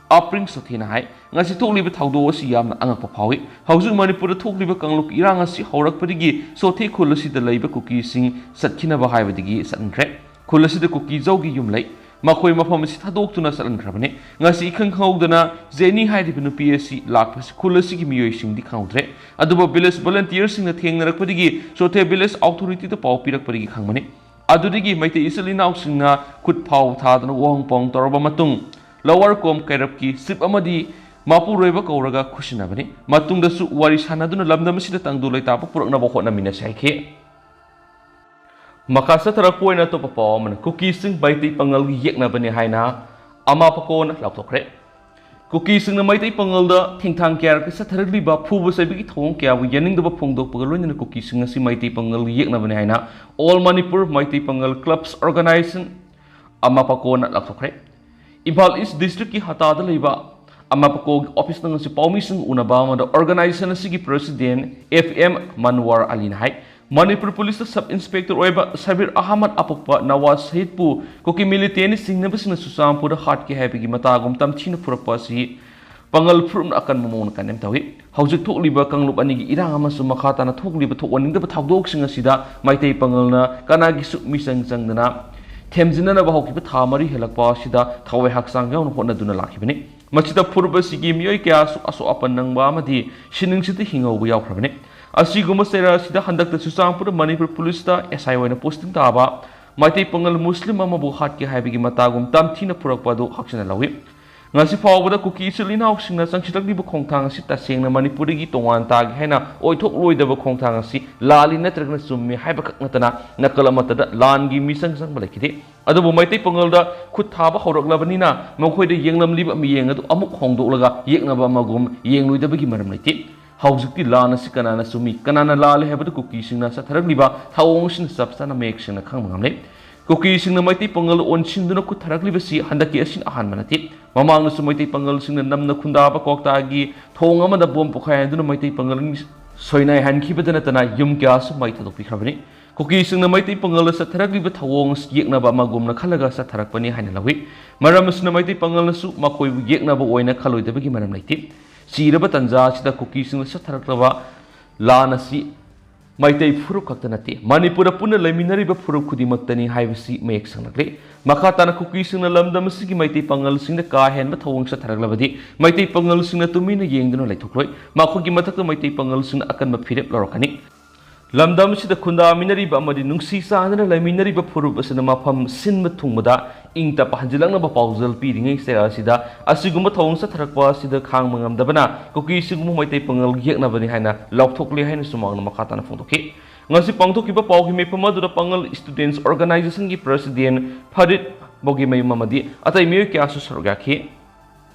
ꯑꯄ꯭ꯔꯤꯡ ꯆꯣꯊꯦꯅ ꯍꯥꯏ, ꯉꯁꯤ ꯊꯣꯛꯂꯤꯕ ꯊꯧꯗꯣꯛ ꯑꯁꯤ ꯌꯥꯝꯅ ꯑꯉꯛꯄ ꯐꯥꯎꯏ꯫ ꯍꯧꯖꯤꯛ ꯃꯅꯤꯄꯨꯔꯗ ꯊꯣꯛꯂꯤꯕ ꯀꯥꯡꯂꯨꯞ ꯏꯔꯥꯡ ꯑꯁꯤ ꯍꯧꯔꯛꯄꯗꯒꯤ ꯆꯣꯊꯦ ꯈꯨꯜ ꯑꯁꯤꯗ ꯂꯩꯕ ꯀꯨꯀꯤꯁꯤꯡ ꯆꯠꯈꯤꯅꯕ ꯍꯥꯏꯕꯗꯒꯤ ꯆꯠꯅꯈ꯭ꯔꯦ꯫ ꯈꯨꯜ ꯑꯁꯤꯗ ꯀꯨꯀꯤ ꯖꯧꯒꯤ ꯌꯨꯝ ꯂꯩ꯫ ꯃꯈꯣꯏ ꯃꯐꯝ ꯑꯁꯤ ꯊꯥꯗꯣꯛꯇꯨꯅ ꯆꯠꯍꯟꯈ꯭ꯔꯕꯅꯤ꯫ ꯉꯁꯤ ꯏꯈꯪ ꯈꯪꯍꯧꯗꯅ ꯖꯦꯅꯤ ꯍꯥꯏꯔꯤꯕ ꯅꯨꯄꯤ ꯑꯁꯤ ꯂꯥꯛꯄꯁꯤ ꯈꯨꯜ ꯑꯁꯤꯒꯤ ꯃꯤꯑꯣꯏꯁꯤꯡꯗꯤ ꯈꯪꯍꯧꯗ꯭ꯔꯦ꯫ ꯑꯗꯨꯕꯨ ꯚꯤꯂꯦꯖ ꯚꯣꯂꯨꯟꯇꯤꯌꯔꯁꯤꯡꯅ ꯊꯦꯡꯅꯔꯛꯄꯗꯒꯤ ꯆꯣꯊꯦ ꯚꯤꯂꯦꯖ ꯑꯣꯊꯣꯔꯤꯇꯤꯗ ꯄꯥꯎ ꯄꯤꯔꯛꯄꯗꯒꯤ ꯈꯪꯕꯅꯤ꯫ ꯑꯗꯨꯗꯒꯤ ꯃꯩꯇꯩ ꯏꯆꯤꯜ ꯏꯅꯥꯎꯁꯤꯡꯅ ꯈꯨꯠ ꯐꯥꯎ ꯊꯥꯗꯅ ꯋꯥꯍꯪ ꯄꯥꯎꯍꯪ ꯇꯧꯔꯕ ꯃꯇꯨꯡ ꯂꯋꯥꯔ ꯀꯣꯝ ꯀꯩꯔꯞꯀꯤ ꯆꯤꯞ ꯑꯃꯗꯤ ꯃꯄꯨꯔꯣꯏꯕ ꯀꯧꯔꯒ ꯈꯨꯠꯁꯤꯟꯅꯕꯅꯤ꯫ ꯃꯇꯨꯡꯗꯁꯨ ꯋꯥꯔꯤ ꯁꯥꯟꯅꯗꯨꯅ ꯂꯝꯗꯝ ꯑꯁꯤꯗ ꯇꯪꯗꯨ ꯂꯩꯇꯥꯕ ꯄꯨꯔꯛꯅꯕ ꯍꯣꯠꯅꯃꯤꯟꯅꯁꯤ ꯍꯥꯏꯈꯤ꯫ ꯃꯈꯥ ꯆꯠꯊꯔꯛꯄ ꯑꯣꯏꯅ ꯑꯇꯣꯞꯄ ꯄꯥꯎ ꯑꯃꯅ, ꯀꯨꯀꯤꯁꯤꯡ ꯃꯩꯇꯩ ꯄꯥꯉꯜꯒꯤ ꯌꯦꯛꯅꯕꯅꯤ ꯍꯥꯏꯅ ꯑꯃꯥꯄꯀꯣꯅ ꯂꯥꯎꯊꯣꯛꯈ꯭ꯔꯦ꯫ ꯀꯨꯀꯤꯁꯤꯡꯅ ꯃꯩꯇꯩ ꯄꯥꯉꯜꯗ ꯊꯦꯡꯊꯥꯡ ꯀꯌꯥꯔꯛꯇ ꯆꯠꯊꯔꯛꯂꯤꯕ ꯐꯨꯕ ꯆꯩꯕꯒꯤ ꯊꯧꯑꯣꯡ ꯀꯌꯥꯕꯨ ꯌꯥꯅꯤꯡꯗꯕ ꯐꯣꯡꯗꯣꯛꯄꯒ ꯂꯣꯏꯅꯅ ꯀꯨꯀꯤꯁꯤꯡ ꯑꯁꯤ ꯃꯩꯇꯩ ꯄꯥꯉꯜꯒꯤ ꯌꯦꯛꯅꯕꯅꯤ ꯍꯥꯏꯅ All Manipur ꯃꯩꯇꯩ ꯄꯥꯉꯜ Clubs Organization, ꯑꯃꯥꯄꯥꯀꯣꯅ ꯂꯥꯎꯊꯣꯛꯈ꯭ꯔꯦ꯫ ꯏꯝꯐꯥꯜ ꯏꯁ ꯗꯤꯁꯇ꯭ꯔꯤꯛꯀꯤ ꯍꯇꯥꯗ ꯂꯩꯕ ꯑꯃꯥꯄꯥꯀꯣꯒꯤ ꯑꯣꯐꯤꯁꯇ ꯉꯁꯤ ꯄꯥꯎꯃꯤꯁꯤꯡ ꯎꯅꯕ ꯑꯃꯗ ꯑꯣꯔꯒꯅꯥꯏꯖꯦꯁꯟ ꯑꯁꯤꯒꯤ ꯄ꯭ꯔꯦꯁꯤꯗꯦꯟ ꯑꯦꯐ ꯑꯦꯝ ꯃꯟꯋꯥꯔ ꯑꯂꯤꯅ ꯍꯥꯏ, ꯃꯅꯤꯄꯨꯔ ꯄꯨꯂꯤꯁꯇ ꯁꯕ ꯏꯟꯁꯄꯦꯛꯇꯔ ꯑꯣꯏꯕ ꯁꯕꯤꯔ ꯑꯍꯃꯗ ꯑꯄꯣꯛꯄ ꯅꯋꯥꯖ ꯁꯍꯤꯗꯄꯨ ꯀꯨꯀꯤ ꯃꯤꯂꯤꯇꯦꯟꯠꯅ ꯆꯤꯡꯅꯕꯁꯤꯡꯅ ꯆꯨꯔꯆꯥꯟꯄꯨꯔꯗ ꯍꯥꯠꯈꯤ ꯍꯥꯏꯕꯒꯤ ꯃꯇꯥꯒꯨꯝ ꯇꯝꯊꯤꯅ ꯐꯨꯔꯛꯄ ꯑꯁꯤ ꯄꯥꯉꯜ ꯐꯨꯔꯨꯞꯅ ꯑꯀꯟꯕ ꯃꯑꯣꯡꯗ ꯀꯟꯗꯦꯝ ꯇꯧꯏ꯫ ꯍꯧꯖꯤꯛ ꯊꯣꯛꯂꯤꯕ ꯀꯥꯡꯂꯨꯞ ꯑꯅꯤꯒꯤ ꯏꯔꯥꯡ ꯑꯃꯁꯨꯡ ꯃꯈꯥ ꯇꯥꯅ ꯊꯣꯛꯂꯤꯕ ꯊꯣꯛꯍꯟꯅꯤꯡꯗꯕ ꯊꯧꯗꯣꯛꯁꯤꯡ ꯑꯁꯤꯗ ꯃꯩꯇꯩ ꯄꯥꯉꯜꯅ ꯀꯅꯥꯒꯤꯁꯨ ꯃꯤꯆꯪ ꯆꯪꯗꯅ ꯊꯦꯝꯖꯤꯟꯅꯅꯕ ꯍꯧꯈꯤꯕ ꯊꯥ ꯃꯔꯤ ꯍꯦꯜꯂꯛꯄ ꯑꯁꯤꯗ ꯊꯋꯥꯏ ꯍꯛꯆꯥꯡ ꯌꯥꯎꯅ ꯍꯣꯠꯅꯗꯨꯅ ꯂꯥꯛꯈꯤꯕꯅꯤ꯫ ꯃꯁꯤꯗ ꯐꯨꯔꯨꯞ ꯑꯁꯤꯒꯤ ꯃꯤꯑꯣꯏ ꯀꯌꯥꯁꯨ ꯑꯁꯣꯛ ꯑꯄꯟ ꯅꯪꯕ ꯑꯃꯗꯤ ꯁꯤꯅꯤꯡꯁꯤꯗ ꯍꯤꯡꯍꯧꯕ ꯌꯥꯎꯈ꯭ꯔꯕꯅꯤ꯫ ꯑꯁꯤꯒꯨꯝꯕ ꯆꯩꯔꯥꯛ ꯑꯁꯤꯗ ꯍꯟꯗꯛꯇ ꯆꯨꯔꯆꯥꯟꯄꯨꯔ ꯃꯅꯤꯄꯨꯔ ꯄꯨꯂꯤꯁꯇ ꯑꯦꯁ ꯑꯥꯏ ꯑꯣꯏꯅ ꯄꯣꯁꯇꯤꯡ ꯇꯥꯕ ꯃꯩꯇꯩ ꯄꯥꯉꯜ ꯃꯨꯁꯂꯤꯝ ꯑꯃꯕꯨ ꯍꯥꯠꯈꯤ ꯍꯥꯏꯕꯒꯤ ꯃꯇꯥꯒꯨꯝ ꯇꯝꯊꯤꯅ ꯐꯨꯔꯛꯄ ꯑꯗꯨ ꯍꯛꯆꯤꯟꯅ ꯂꯧꯏ꯫ ꯉꯁꯤ ꯐꯥꯎꯕꯗ ꯀꯨꯀꯤ ꯏꯆꯤꯜ ꯏꯅꯥꯎꯁꯤꯡꯅ ꯆꯪꯁꯤꯜꯂꯛꯂꯤꯕ ꯈꯣꯡꯊꯥꯡ ꯑꯁꯤ ꯇꯁꯦꯡꯅ ꯃꯅꯤꯄꯨꯔꯗꯒꯤ ꯇꯣꯉꯥꯟ ꯇꯥꯒꯦ ꯍꯥꯏꯅ ꯑꯣꯏꯊꯣꯛꯂꯣꯏꯗꯕ ꯈꯣꯡꯊꯥꯡ ꯑꯁꯤ ꯂꯥꯜꯂꯤ ꯅꯠꯇ꯭ꯔꯒꯅ ꯆꯨꯝꯃꯤ ꯍꯥꯏꯕꯈꯛ ꯅꯠꯇꯅ ꯅꯥꯀꯜ ꯑꯃꯠꯇꯗ ꯂꯥꯟꯒꯤ ꯃꯤꯆꯪ ꯆꯪꯕ ꯂꯩꯈꯤꯗꯦ꯫ ꯑꯗꯨꯕꯨ ꯃꯩꯇꯩ ꯄꯥꯉꯜꯗ ꯈꯨꯠ ꯊꯥꯕ ꯍꯧꯔꯛꯂꯕꯅꯤꯅ ꯃꯈꯣꯏꯗ ꯌꯦꯡꯂꯝꯂꯤꯕ ꯃꯤꯠꯌꯦꯡ ꯑꯗꯨ ꯑꯃꯨꯛ ꯍꯣꯡꯗꯣꯛꯂꯒ ꯌꯦꯛꯅꯕ ꯑꯃꯒꯨꯝ ꯌꯦꯡꯂꯣꯏꯗꯕꯒꯤ ꯃꯔꯝ ꯂꯩꯇꯦ꯫ ꯍꯧꯖꯤꯛꯇꯤ ꯂꯥꯟ ꯑꯁꯤ ꯀꯅꯥꯅ ꯆꯨꯝꯃꯤ, ꯀꯅꯥꯅ ꯂꯥꯜꯂꯤ ꯍꯥꯏꯕꯗꯨ ꯀꯨꯀꯤꯁꯤꯡꯅ ꯆꯠꯊꯔꯛꯂꯤꯕ ꯊꯧꯑꯣꯡꯁꯤꯅ ꯆꯞ ꯆꯥꯅ ꯃꯌꯦꯛ ꯁꯦꯡꯅ ꯈꯪꯕ ꯉꯝꯂꯦ꯫ ꯀꯨꯀꯤꯁꯤꯡꯅ ꯃꯩꯇꯩ ꯄꯥꯉꯜ ꯑꯣꯟꯁꯤꯟꯗꯨꯅ ꯈꯨꯠ ꯊꯥꯔꯛꯂꯤꯕꯁꯤ ꯍꯟꯗꯛꯀꯤ ꯑꯁꯤꯅ ꯑꯍꯥꯟꯕ ꯅꯠꯇꯦ꯫ ꯃꯃꯥꯡꯗꯁꯨ ꯃꯩꯇꯩ ꯄꯥꯉꯜꯁꯤꯡꯅ ꯅꯝꯅ ꯈꯨꯟꯗꯥꯕ ꯀ꯭ꯋꯥꯛꯇꯥꯒꯤ ꯊꯣꯡ ꯑꯃꯗ ꯕꯣꯝ ꯄꯣꯈꯥꯏꯍꯟꯗꯨꯅ ꯃꯩꯇꯩ ꯄꯥꯉꯜ ꯁꯣꯏꯅꯥꯏꯍꯟꯈꯤꯕꯗ ꯅꯠꯇꯅ ꯌꯨꯝ ꯀꯌꯥꯁꯨ ꯃꯩ ꯊꯥꯗꯣꯛꯄꯤꯈ꯭ꯔꯕꯅꯤ꯫ ꯀꯨꯀꯤꯁꯤꯡꯅ ꯃꯩꯇꯩ ꯄꯥꯉꯜꯗ ꯆꯠꯊꯔꯛꯂꯤꯕ ꯊꯧꯑꯣꯡ ꯑꯁꯤ ꯌꯦꯛꯅꯕ ꯑꯃꯒꯨꯝꯅ ꯈꯜꯂꯒ ꯆꯠꯊꯔꯛꯄꯅꯤ ꯍꯥꯏꯅ ꯂꯧꯏ꯫ ꯃꯔꯝ ꯑꯁꯤꯅ ꯃꯩꯇꯩ ꯄꯥꯉꯜꯅꯁꯨ ꯃꯈꯣꯏꯕꯨ ꯌꯦꯛꯅꯕ ꯑꯣꯏꯅ ꯈꯜꯂꯣꯏꯗꯕꯒꯤ ꯃꯔꯝ ꯂꯩꯇꯦ꯫ ꯆꯤꯔꯕ ꯇꯥꯟꯖꯥ ꯑꯁꯤꯗ ꯀꯨꯀꯤꯁꯤꯡꯅ ꯆꯠꯊꯔꯛꯂꯕ ꯂꯥꯟ ꯑꯁꯤ ꯃꯩꯇꯩ ꯐꯨꯔꯨꯞ ꯈꯛꯇ ꯅꯠꯇꯦ, ꯃꯅꯤꯄꯨꯔꯗ ꯄꯨꯟꯅ ꯂꯩꯃꯤꯟꯅꯔꯤꯕ ꯐꯨꯔꯨꯞ ꯈꯨꯗꯤꯡꯃꯛꯇꯅꯤ ꯍꯥꯏꯕꯁꯤ ꯃꯌꯦꯛ ꯁꯦꯡꯂꯛꯂꯦ꯫ ꯃꯈꯥ ꯇꯥꯅ ꯀꯨꯀꯤꯁꯤꯡꯅ ꯂꯝꯗꯝ ꯑꯁꯤꯒꯤ ꯃꯩꯇꯩ ꯄꯥꯉꯜꯁꯤꯡꯗ ꯀꯥ ꯍꯦꯟꯕ ꯊꯧꯑꯣꯡ ꯆꯠꯊꯔꯛꯂꯕꯗꯤ ꯃꯩꯇꯩ ꯄꯥꯉꯜꯁꯤꯡꯅ ꯇꯨꯃꯤꯟꯅ ꯌꯦꯡꯗꯨꯅ ꯂꯩꯊꯣꯛꯂꯣꯏ꯫ ꯃꯈꯣꯏꯒꯤ ꯃꯊꯛꯇ ꯃꯩꯇꯩ ꯄꯥꯉꯜꯁꯤꯡꯅ ꯑꯀꯟꯕ ꯐꯤꯔꯦꯞ ꯂꯧꯔꯛꯀꯅꯤ꯫ ꯂꯝꯗꯝ ꯑꯁꯤꯗ ꯈꯨꯟꯗꯥꯃꯤꯟꯅꯔꯤꯕ ꯑꯃꯗꯤ ꯅꯨꯡꯁꯤ ꯆꯥꯟꯅꯅ ꯂꯩꯃꯤꯟꯅꯔꯤꯕ ꯐꯨꯔꯨꯞ ꯑꯁꯤꯅ ꯃꯐꯝ ꯁꯤꯟꯕ ꯊꯨꯡꯕꯗ ꯏꯪ ꯇꯞꯄ ꯍꯟꯖꯤꯜꯂꯛꯅꯕ ꯄꯥꯎꯖꯦꯜ ꯄꯤꯔꯤꯉꯩ ꯆꯩꯔꯥꯛ ꯑꯁꯤꯗ ꯑꯁꯤꯒꯨꯝꯕ ꯊꯧꯑꯣꯡ ꯆꯠꯊꯔꯛꯄ ꯑꯁꯤꯗ ꯈꯥꯡꯕ ꯉꯝꯗꯕꯅ ꯀꯨꯀꯤꯁꯤꯡꯕꯨ ꯃꯩꯇꯩ ꯄꯥꯉꯜꯒꯤ ꯌꯦꯛꯅꯕꯅꯤ ꯍꯥꯏꯅ ꯂꯥꯎꯊꯣꯛꯂꯦ ꯍꯥꯏꯅꯁꯨ ꯃꯍꯥꯛꯅ ꯃꯈꯥ ꯇꯥꯅ ꯐꯣꯡꯗꯣꯛꯈꯤ꯫ ꯉꯁꯤ ꯄꯥꯡꯊꯣꯛꯈꯤꯕ ꯄꯥꯎꯒꯤ ꯃꯤꯐꯝ ꯑꯗꯨꯗ ꯄꯥꯉꯜ ꯁ꯭ꯇꯨꯗꯦꯟꯠꯁ ꯑꯣꯔꯒꯅꯥꯏꯖꯦꯁꯟꯒꯤ ꯄ꯭ꯔꯦꯁꯤꯗꯦꯟꯠ ꯐꯔꯤꯗ ꯕꯣꯒꯤꯃꯌꯨꯝ ꯑꯃꯗꯤ ꯑꯇꯩ ꯃꯤꯑꯣꯏ ꯀꯌꯥꯁꯨ ꯁꯔꯨꯛ ꯌꯥꯈꯤ꯫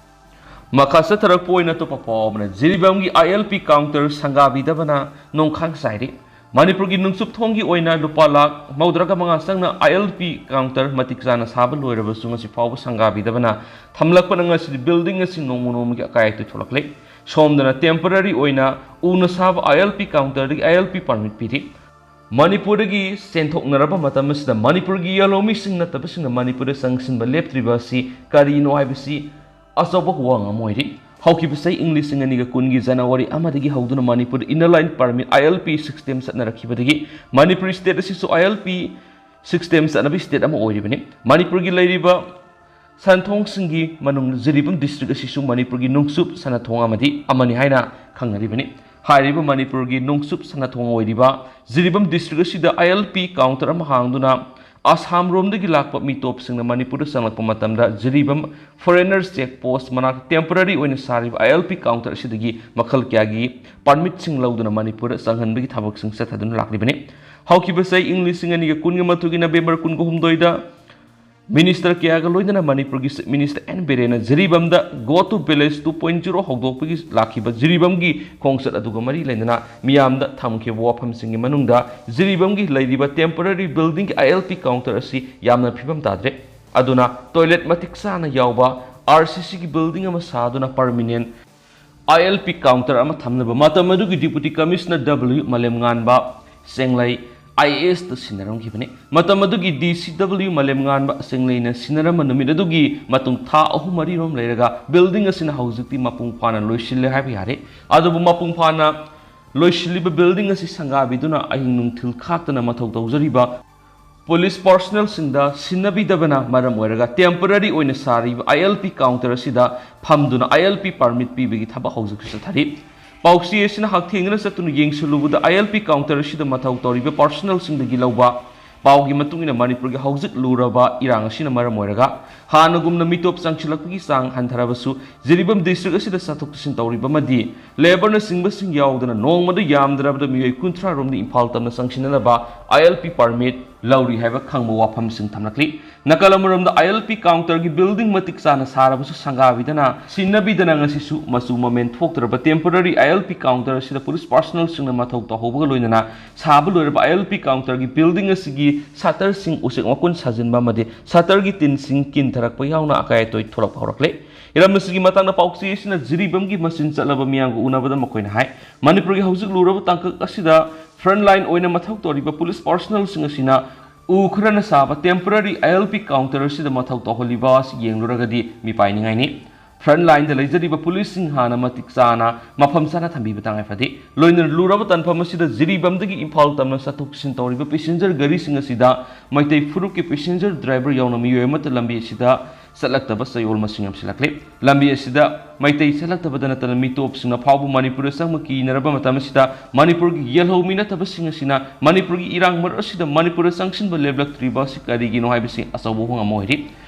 ꯃꯈꯥ ꯆꯠꯊꯔꯛꯄ ꯑꯣꯏꯅ ꯑꯇꯣꯞꯄ ꯄꯥꯎ ꯑꯃꯅ ꯖꯤꯔꯤꯕꯥꯝꯒꯤ ꯑꯥꯏ ꯑꯦꯜ ꯄꯤ ꯀꯥꯎꯟꯇꯔ ꯁꯪꯒꯥꯕꯤꯗꯕꯅ ꯅꯣꯡꯈꯥꯡ ꯆꯥꯏꯔꯤ꯫ ꯃꯅꯤꯄꯨꯔꯒꯤ ꯅꯨꯡꯆꯨꯞ ꯊꯣꯡꯒꯤ ꯑꯣꯏꯅ ꯂꯨꯄꯥ ꯂꯥꯈ ꯃꯧꯗ꯭ꯔꯥꯒ ꯃꯉꯥ ꯆꯪꯅ ꯑꯥꯏ ꯑꯦꯜ ꯄꯤ ꯀꯥꯎꯟꯇꯔ ꯃꯇꯤꯛ ꯆꯥꯅ ꯁꯥꯕ ꯂꯣꯏꯔꯕꯁꯨ ꯉꯁꯤ ꯐꯥꯎꯕ ꯁꯪꯒꯥꯕꯤꯗꯕꯅ ꯊꯝꯂꯛꯄꯅ ꯉꯁꯤꯗꯤ ꯕꯤꯜꯗꯤꯡ ꯑꯁꯤ ꯅꯣꯡꯃ ꯅꯣꯡꯃꯒꯤ ꯑꯀꯥꯏ ꯑꯇꯣꯏ ꯊꯣꯛꯂꯛꯂꯦ꯫ ꯁꯣꯝꯗꯅ ꯇꯦꯝꯄꯔꯔꯤ ꯑꯣꯏꯅ ꯎꯅ ꯁꯥꯕ ꯑꯥꯏ ꯑꯦꯜ ꯄꯤ ꯀꯥꯎꯟꯇꯔꯗꯒꯤ ꯑꯥꯏ ꯑꯦꯜ ꯄꯤ ꯄꯥꯔꯃꯤꯠ ꯄꯤꯔꯤ꯫ ꯃꯅꯤꯄꯨꯔꯗꯒꯤ ꯆꯦꯟꯊꯣꯛꯅꯔꯕ ꯃꯇꯝ ꯑꯁꯤꯗ ꯃꯅꯤꯄꯨꯔꯒꯤ ꯌꯦꯜꯍꯧꯃꯤꯁꯤꯡ ꯅꯠꯇꯕꯁꯤꯡꯅ ꯃꯅꯤꯄꯨꯔꯗ ꯆꯪꯁꯤꯟꯕ ꯂꯦꯞꯇ꯭ꯔꯤꯕ ꯑꯁꯤ ꯀꯔꯤꯅꯣ ꯍꯥꯏꯕꯁꯤ ꯑꯆꯧꯕ ꯋꯥꯍꯪ ꯑꯃ ꯑꯣꯏꯔꯤ꯫ ꯍꯧꯈꯤꯕ ꯆꯍꯤ ꯏꯪ ꯂꯤꯁꯤꯡ ꯑꯅꯤꯒ ꯀꯨꯟꯒꯤ ꯖꯅꯋꯥꯔꯤ ꯑꯃꯗꯒꯤ ꯍꯧꯗꯨꯅ ꯃꯅꯤꯄꯨꯔꯗ inner line permit, I L P, system ꯆꯠꯅꯔꯛꯈꯤꯕꯗꯒꯤ ꯃꯅꯤꯄꯨꯔ ꯁ꯭ꯇꯦꯠ ꯑꯁꯤꯁꯨ ꯑꯥꯏ ꯑꯦꯜ ꯄꯤ ꯁꯤꯁꯇꯦꯝ ꯆꯠꯅꯕꯤ ꯁ꯭ꯇꯦꯠ ꯑꯃ ꯑꯣꯏꯔꯤꯕꯅꯤ꯫ ꯃꯅꯤꯄꯨꯔꯒꯤ ꯂꯩꯔꯤꯕ ꯁꯟꯊꯣꯡꯁꯤꯡꯒꯤ ꯃꯅꯨꯡꯗ ꯖꯤꯔꯤꯕꯥꯝ ꯗꯤꯁꯇ꯭ꯔꯤꯛ ꯑꯁꯤꯁꯨ ꯃꯅꯤꯄꯨꯔꯒꯤ ꯅꯣꯡꯆꯨꯞ ꯁꯅꯥꯊꯣꯡ ꯑꯃꯗꯤ ꯑꯃꯅꯤ ꯍꯥꯏꯅ ꯈꯪꯅꯔꯤꯕꯅꯤ꯫ ꯍꯥꯏꯔꯤꯕ ꯃꯅꯤꯄꯨꯔꯒꯤ ꯅꯣꯡꯆꯨꯞ ꯁꯅꯥꯊꯣꯡ ꯑꯣꯏꯔꯤꯕ ꯖꯤꯔꯤꯕꯥꯝ ꯗꯤꯁꯇ꯭ꯔꯤꯛ ꯑꯁꯤꯗ ꯑꯥꯏ ꯑꯦꯜ ꯄꯤ ꯀꯥꯎꯟꯇꯔ ꯑꯃ ꯍꯥꯡꯗꯨꯅ ꯑꯁꯥꯝ ꯔꯣꯝꯗꯒꯤ ꯂꯥꯛꯄ ꯃꯤꯇꯣꯞꯁꯤꯡꯅ ꯃꯅꯤꯄꯨꯔꯗ ꯆꯪꯂꯛꯄ ꯃꯇꯝꯗ ꯖꯤꯔꯤꯕꯥꯝ ꯐꯣꯔꯦꯅꯔ ꯆꯦꯛ ꯄꯣꯁ ꯃꯅꯥꯛꯇ ꯇꯦꯝꯄꯔꯔꯤ ꯑꯣꯏꯅ ꯁꯥꯔꯤꯕ ꯑꯥꯏ ꯑꯦꯜ ꯄꯤ ꯀꯥꯎꯟꯇꯔ ꯑꯁꯤꯗꯒꯤ ꯃꯈꯜ ꯀꯌꯥꯒꯤ ꯄꯥꯔꯃꯤꯠꯁꯤꯡ ꯂꯧꯗꯨꯅ ꯃꯅꯤꯄꯨꯔꯗ ꯆꯪꯍꯟꯕꯒꯤ ꯊꯕꯛꯁꯤꯡ ꯆꯠꯊꯗꯨꯅ ꯂꯥꯛꯂꯤꯕꯅꯤ꯫ ꯍꯧꯈꯤꯕ ꯆꯍꯤ ꯏꯪ ꯂꯤꯁꯤꯡ ꯑꯅꯤꯒ ꯀꯨꯟꯒ ꯃꯥꯊꯣꯏꯒꯤ ꯅꯕꯦꯝꯕꯔ ꯀꯨꯟꯒ ꯍꯨꯝꯗꯣꯏꯗ ꯃꯤꯅꯤꯁꯇꯔ ꯀꯌꯥꯒ ꯂꯣꯏꯅꯅ ꯃꯅꯤꯄꯨꯔꯒꯤ ꯆꯤꯐ ꯃꯤꯅꯤꯁꯇꯔ ꯑꯦꯟ ꯕꯤꯔꯦꯟꯅ ꯖꯤꯔꯤꯕꯥꯝꯗ Go to Village two point zero ꯍꯧꯗꯣꯛꯄꯒꯤ ꯂꯥꯛꯈꯤꯕ ꯖꯤꯔꯤꯕꯥꯝꯒꯤ ꯈꯣꯡꯆꯠ ꯑꯗꯨꯒ ꯃꯔꯤ ꯂꯩꯅꯅ ꯃꯤꯌꯥꯝꯗ ꯊꯝꯈꯤꯕ ꯋꯥꯐꯝꯁꯤꯡꯒꯤ ꯃꯅꯨꯡꯗ ꯖꯤꯔꯤꯕꯥꯝꯒꯤ ꯂꯩꯔꯤꯕ ꯇꯦꯝꯄꯔꯔꯤ ꯕꯤꯜꯗꯤꯡꯒꯤ ꯑꯥꯏ ꯑꯦꯜ ꯄꯤ ꯀꯥꯎꯟꯇꯔ ꯑꯁꯤ ꯌꯥꯝꯅ ꯐꯤꯕꯝ ꯇꯥꯗ꯭ꯔꯦ, ꯑꯗꯨꯅ ꯇꯣꯏꯂꯦꯠ ꯃꯇꯤꯛ ꯆꯥꯅ ꯌꯥꯎꯕ ꯑꯥꯔ ꯁꯤ ꯁꯤꯒꯤ ꯕꯤꯜꯗꯤꯡ ꯑꯃ ꯁꯥꯗꯨꯅ ꯄꯔꯃꯤꯅꯦꯟ ꯑꯥꯏ ꯑꯦꯜ ꯄꯤ ꯀꯥꯎꯟꯇꯔ ꯑꯃ ꯊꯝꯅꯕ ꯃꯇꯝ ꯑꯗꯨꯒꯤ ꯗꯤꯄꯨꯇꯤ ꯀꯃꯤꯁꯅꯔ ꯗꯕ꯭ꯂꯤꯌꯨ ꯃꯥꯂꯦꯝꯉꯥꯟꯕ ꯆꯦꯡꯂꯩ ꯑꯥꯏ ꯑꯦ ꯑꯦꯁꯇ ꯁꯤꯟꯅꯔꯝꯈꯤꯕꯅꯤ꯫ ꯃꯇꯝ ꯑꯗꯨꯒꯤ ꯗꯤ ꯁꯤ ꯗꯕ꯭ꯂꯤꯌꯨ ꯃꯥꯂꯦꯝꯉꯥꯟꯕ ꯆꯦꯡꯂꯩꯅ ꯁꯤꯟꯅꯔꯝꯕ ꯅꯨꯃꯤꯠ ꯑꯗꯨꯒꯤ ꯃꯇꯨꯡ ꯊꯥ ꯑꯍꯨꯝ ꯃꯔꯤꯔꯣꯝ ꯂꯩꯔꯒ ꯕꯤꯜꯗꯤꯡ ꯑꯁꯤꯅ ꯍꯧꯖꯤꯛꯇꯤ ꯃꯄꯨꯡ ꯐꯥꯅ ꯂꯣꯏꯁꯤꯜꯂꯦ ꯍꯥꯏꯕ ꯌꯥꯔꯦ꯫ ꯑꯗꯨꯕꯨ ꯃꯄꯨꯡ ꯐꯥꯅ ꯂꯣꯏꯁꯤꯜꯂꯤꯕ ꯕꯤꯜꯗꯤꯡ ꯑꯁꯤ ꯁꯪꯒꯥꯕꯤꯗꯨꯅ ꯑꯍꯤꯡ ꯅꯨꯡꯊꯤꯜ ꯈꯥꯛꯇꯅ ꯃꯊꯧ ꯇꯧꯖꯔꯤꯕ ꯄꯨꯂꯤꯁ ꯄꯥꯔꯁꯣꯅꯦꯜꯁꯤꯡꯗ ꯁꯤꯟꯅꯕꯤꯗꯕꯅ ꯃꯔꯝ ꯑꯣꯏꯔꯒ ꯇꯦꯝꯄꯔꯔꯤ ꯑꯣꯏꯅ ꯁꯥꯔꯤꯕ ꯑꯥꯏ ꯑꯦꯜ ꯄꯤ ꯀꯥꯎꯟꯇꯔ ꯑꯁꯤꯗ ꯐꯝꯗꯨꯅ ꯑꯥꯏ ꯑꯦꯜ ꯄꯤ ꯄꯥꯔꯃꯤꯠ ꯄꯤꯕꯒꯤ ꯊꯕꯛ ꯍꯧꯖꯤꯛꯁꯨ ꯆꯠꯊꯔꯤ꯫ ꯄꯥꯎꯆꯦ ꯑꯁꯤꯅ ꯍꯛꯊꯦꯡꯅꯅ ꯆꯠꯇꯨꯅ ꯌꯦꯡꯁꯤꯜꯂꯨꯕꯗ ꯑꯥꯏ ꯑꯦꯜ ꯄꯤ ꯀꯥꯎꯟꯇꯔ ꯑꯁꯤꯗ ꯃꯊꯧ ꯇꯧꯔꯤꯕ ꯄꯥꯔꯁꯣꯅꯦꯜꯁꯤꯡꯗꯒꯤ ꯂꯧꯕ ꯄꯥꯎꯒꯤ ꯃꯇꯨꯡ ꯏꯟꯅ ꯃꯅꯤꯄꯨꯔꯒꯤ ꯍꯧꯖꯤꯛ ꯂꯨꯔꯕ ꯏꯔꯥꯡ ꯑꯁꯤꯅ ꯃꯔꯝ ꯑꯣꯏꯔꯒ ꯍꯥꯟꯅꯒꯨꯝꯅ ꯃꯤꯇꯣꯞ ꯆꯪꯁꯤꯜꯂꯛꯄꯒꯤ ꯆꯥꯡ ꯍꯟꯊꯔꯕꯁꯨ ꯖꯤꯔꯤꯕꯥꯝ ꯗꯤꯁꯇ꯭ꯔꯤꯛ ꯑꯁꯤꯗ ꯆꯠꯊꯣꯛ ꯆꯠꯁꯤꯟ ꯇꯧꯔꯤꯕ ꯑꯃꯗꯤ ꯂꯦꯕꯔꯅꯆꯤꯡꯕꯁꯤꯡ ꯌꯥꯎꯗꯅ ꯅꯣꯡꯃꯗ ꯌꯥꯝꯗ꯭ꯔꯕꯗ ꯃꯤꯑꯣꯏ ꯀꯨꯟꯊ꯭ꯔꯥ ꯔꯣꯝꯗꯤ ꯏꯝꯐꯥꯜ ꯇꯝꯅ ꯆꯪꯁꯤꯟꯅꯅꯕ ꯑꯥꯏ ꯑꯦꯜ ꯄꯤ ꯄꯥꯔꯃꯤꯠ ꯂꯧꯔꯤ ꯍꯥꯏꯕ ꯈꯪꯕ ꯋꯥꯐꯝꯁꯤꯡ ꯊꯝꯂꯛꯂꯤ꯫ ꯅꯥꯀꯜ ꯑꯃꯔꯣꯝꯗ, I L P counter ꯒꯤ building ꯃꯇꯤꯛ ꯆꯥꯅ ꯁꯥꯔꯕꯁꯨ ꯁꯪꯒꯥꯕꯤꯗꯅ, ꯁꯤꯟꯅꯕꯤꯗꯅ ꯉꯁꯤꯁꯨ ꯃꯆꯨ ꯃꯃꯦꯟ ꯊꯣꯛꯇ꯭ꯔꯕ temporary I L P counter ꯑꯁꯤꯗ police personnel ꯁꯤꯡꯅ ꯃꯊꯧ ꯇꯧꯍꯧꯕꯒ ꯂꯣꯏꯅꯅ, ꯁꯥꯕ ꯂꯣꯏꯔꯕ I L P counter ꯒꯤ building ꯑꯁꯤꯒꯤ shutter ꯁꯤꯡ ꯎꯆꯦꯛ ꯃꯀꯨꯟ ꯁꯥꯖꯤꯟꯕ ꯑꯃꯗꯤ shutter ꯒꯤ ꯇꯤꯟꯁꯤꯡ ꯀꯤꯟꯊꯔꯛꯄ ꯌꯥꯎꯅ ꯑꯀꯥꯏ ꯑꯇꯣꯏ ꯊꯣꯛꯂꯛꯄ ꯍꯧꯔꯛꯂꯦ꯫ ꯍꯤꯔꯝ ꯑꯁꯤꯒꯤ ꯃꯇꯥꯡꯗ ꯄꯥꯎꯆꯦ ꯑꯁꯤꯅ ꯖꯤꯔꯤꯕꯥꯝꯒꯤ ꯃꯆꯤꯟ ꯆꯠꯂꯕ ꯃꯤꯌꯥꯝꯒ ꯎꯅꯕꯗ ꯃꯈꯣꯏꯅ ꯍꯥꯏ, ꯃꯅꯤꯄꯨꯔꯒꯤ ꯍꯧꯖꯤꯛ ꯂꯨꯔꯕ ꯇꯥꯡꯀꯛ ꯑꯁꯤꯗ front line ꯑꯣꯏꯅ ꯃꯊꯧ ꯇꯧꯔꯤꯕ police personnel ꯁꯤꯡ ꯑꯁꯤꯅ ꯎ ꯈꯔꯅ ꯁꯥꯕ temporary I L P counter ꯑꯁꯤꯗ ꯃꯊꯧ ꯇꯧꯍꯜꯂꯤꯕ ꯑꯁꯤ ꯌꯦꯡꯂꯨꯔꯒꯗꯤ ꯃꯤꯄꯥꯏꯅꯤꯡꯉꯥꯏꯅꯤ꯫ Front line ꯗ ꯂꯩꯖꯔꯤꯕ police ꯁꯤꯡ ꯍꯥꯟꯅ ꯃꯇꯤꯛ ꯆꯥꯅ ꯃꯐꯝ ꯆꯥꯅ ꯊꯝꯕꯤꯕ ꯇꯉꯥꯏ ꯐꯗꯦ꯫ ꯂꯣꯏꯅꯅ ꯂꯨꯔꯕ ꯇꯥꯟꯐꯝ ꯑꯁꯤꯗ ꯖꯤꯔꯤꯕꯥꯝꯗꯒꯤ ꯏꯝꯐꯥꯜ ꯇꯝꯅ ꯆꯠꯊꯣꯛ ꯆꯠꯁꯤꯟ ꯇꯧꯔꯤꯕ passenger ꯒꯥꯔꯤꯁꯤꯡ ꯑꯁꯤꯗ ꯃꯩꯇꯩ ꯐꯨꯔꯨꯞꯀꯤ passenger driver ꯌꯥꯎꯅ ꯃꯤꯑꯣꯏ ꯑꯃꯠꯇ ꯂꯝꯕꯤ ꯑꯁꯤꯗ ꯆꯠꯂꯛꯇꯕ ꯆꯌꯣꯜ ꯃꯁꯤꯡ ꯌꯥꯝꯁꯤꯜꯂꯛꯂꯦ꯫ ꯂꯝꯕꯤ ꯑꯁꯤꯗ ꯃꯩꯇꯩ ꯆꯠꯂꯛꯇꯕꯗ ꯅꯠꯇꯅ ꯃꯤꯇꯣꯞꯁꯤꯡꯅ ꯐꯥꯎꯕ ꯃꯅꯤꯄꯨꯔꯗ ꯆꯪꯕ ꯀꯤꯅꯔꯕ ꯃꯇꯝ ꯑꯁꯤꯗ, ꯃꯅꯤꯄꯨꯔꯒꯤ ꯌꯦꯜꯍꯧꯃꯤ ꯅꯠꯇꯕꯁꯤꯡ ꯑꯁꯤꯅ ꯃꯅꯤꯄꯨꯔꯒꯤ ꯏꯔꯥꯡ ꯃꯔꯛ ꯑꯁꯤꯗ ꯃꯅꯤꯄꯨꯔꯗ ꯆꯪꯁꯤꯟꯕ ꯂꯦꯞꯂꯛꯇ꯭ꯔꯤꯕ ꯑꯁꯤ ꯀꯔꯤꯒꯤꯅꯣ ꯍꯥꯏꯕꯁꯤ ꯑꯆꯧꯕ ꯋꯥꯍꯪ ꯑꯃ ꯑꯣꯏꯔꯤ꯫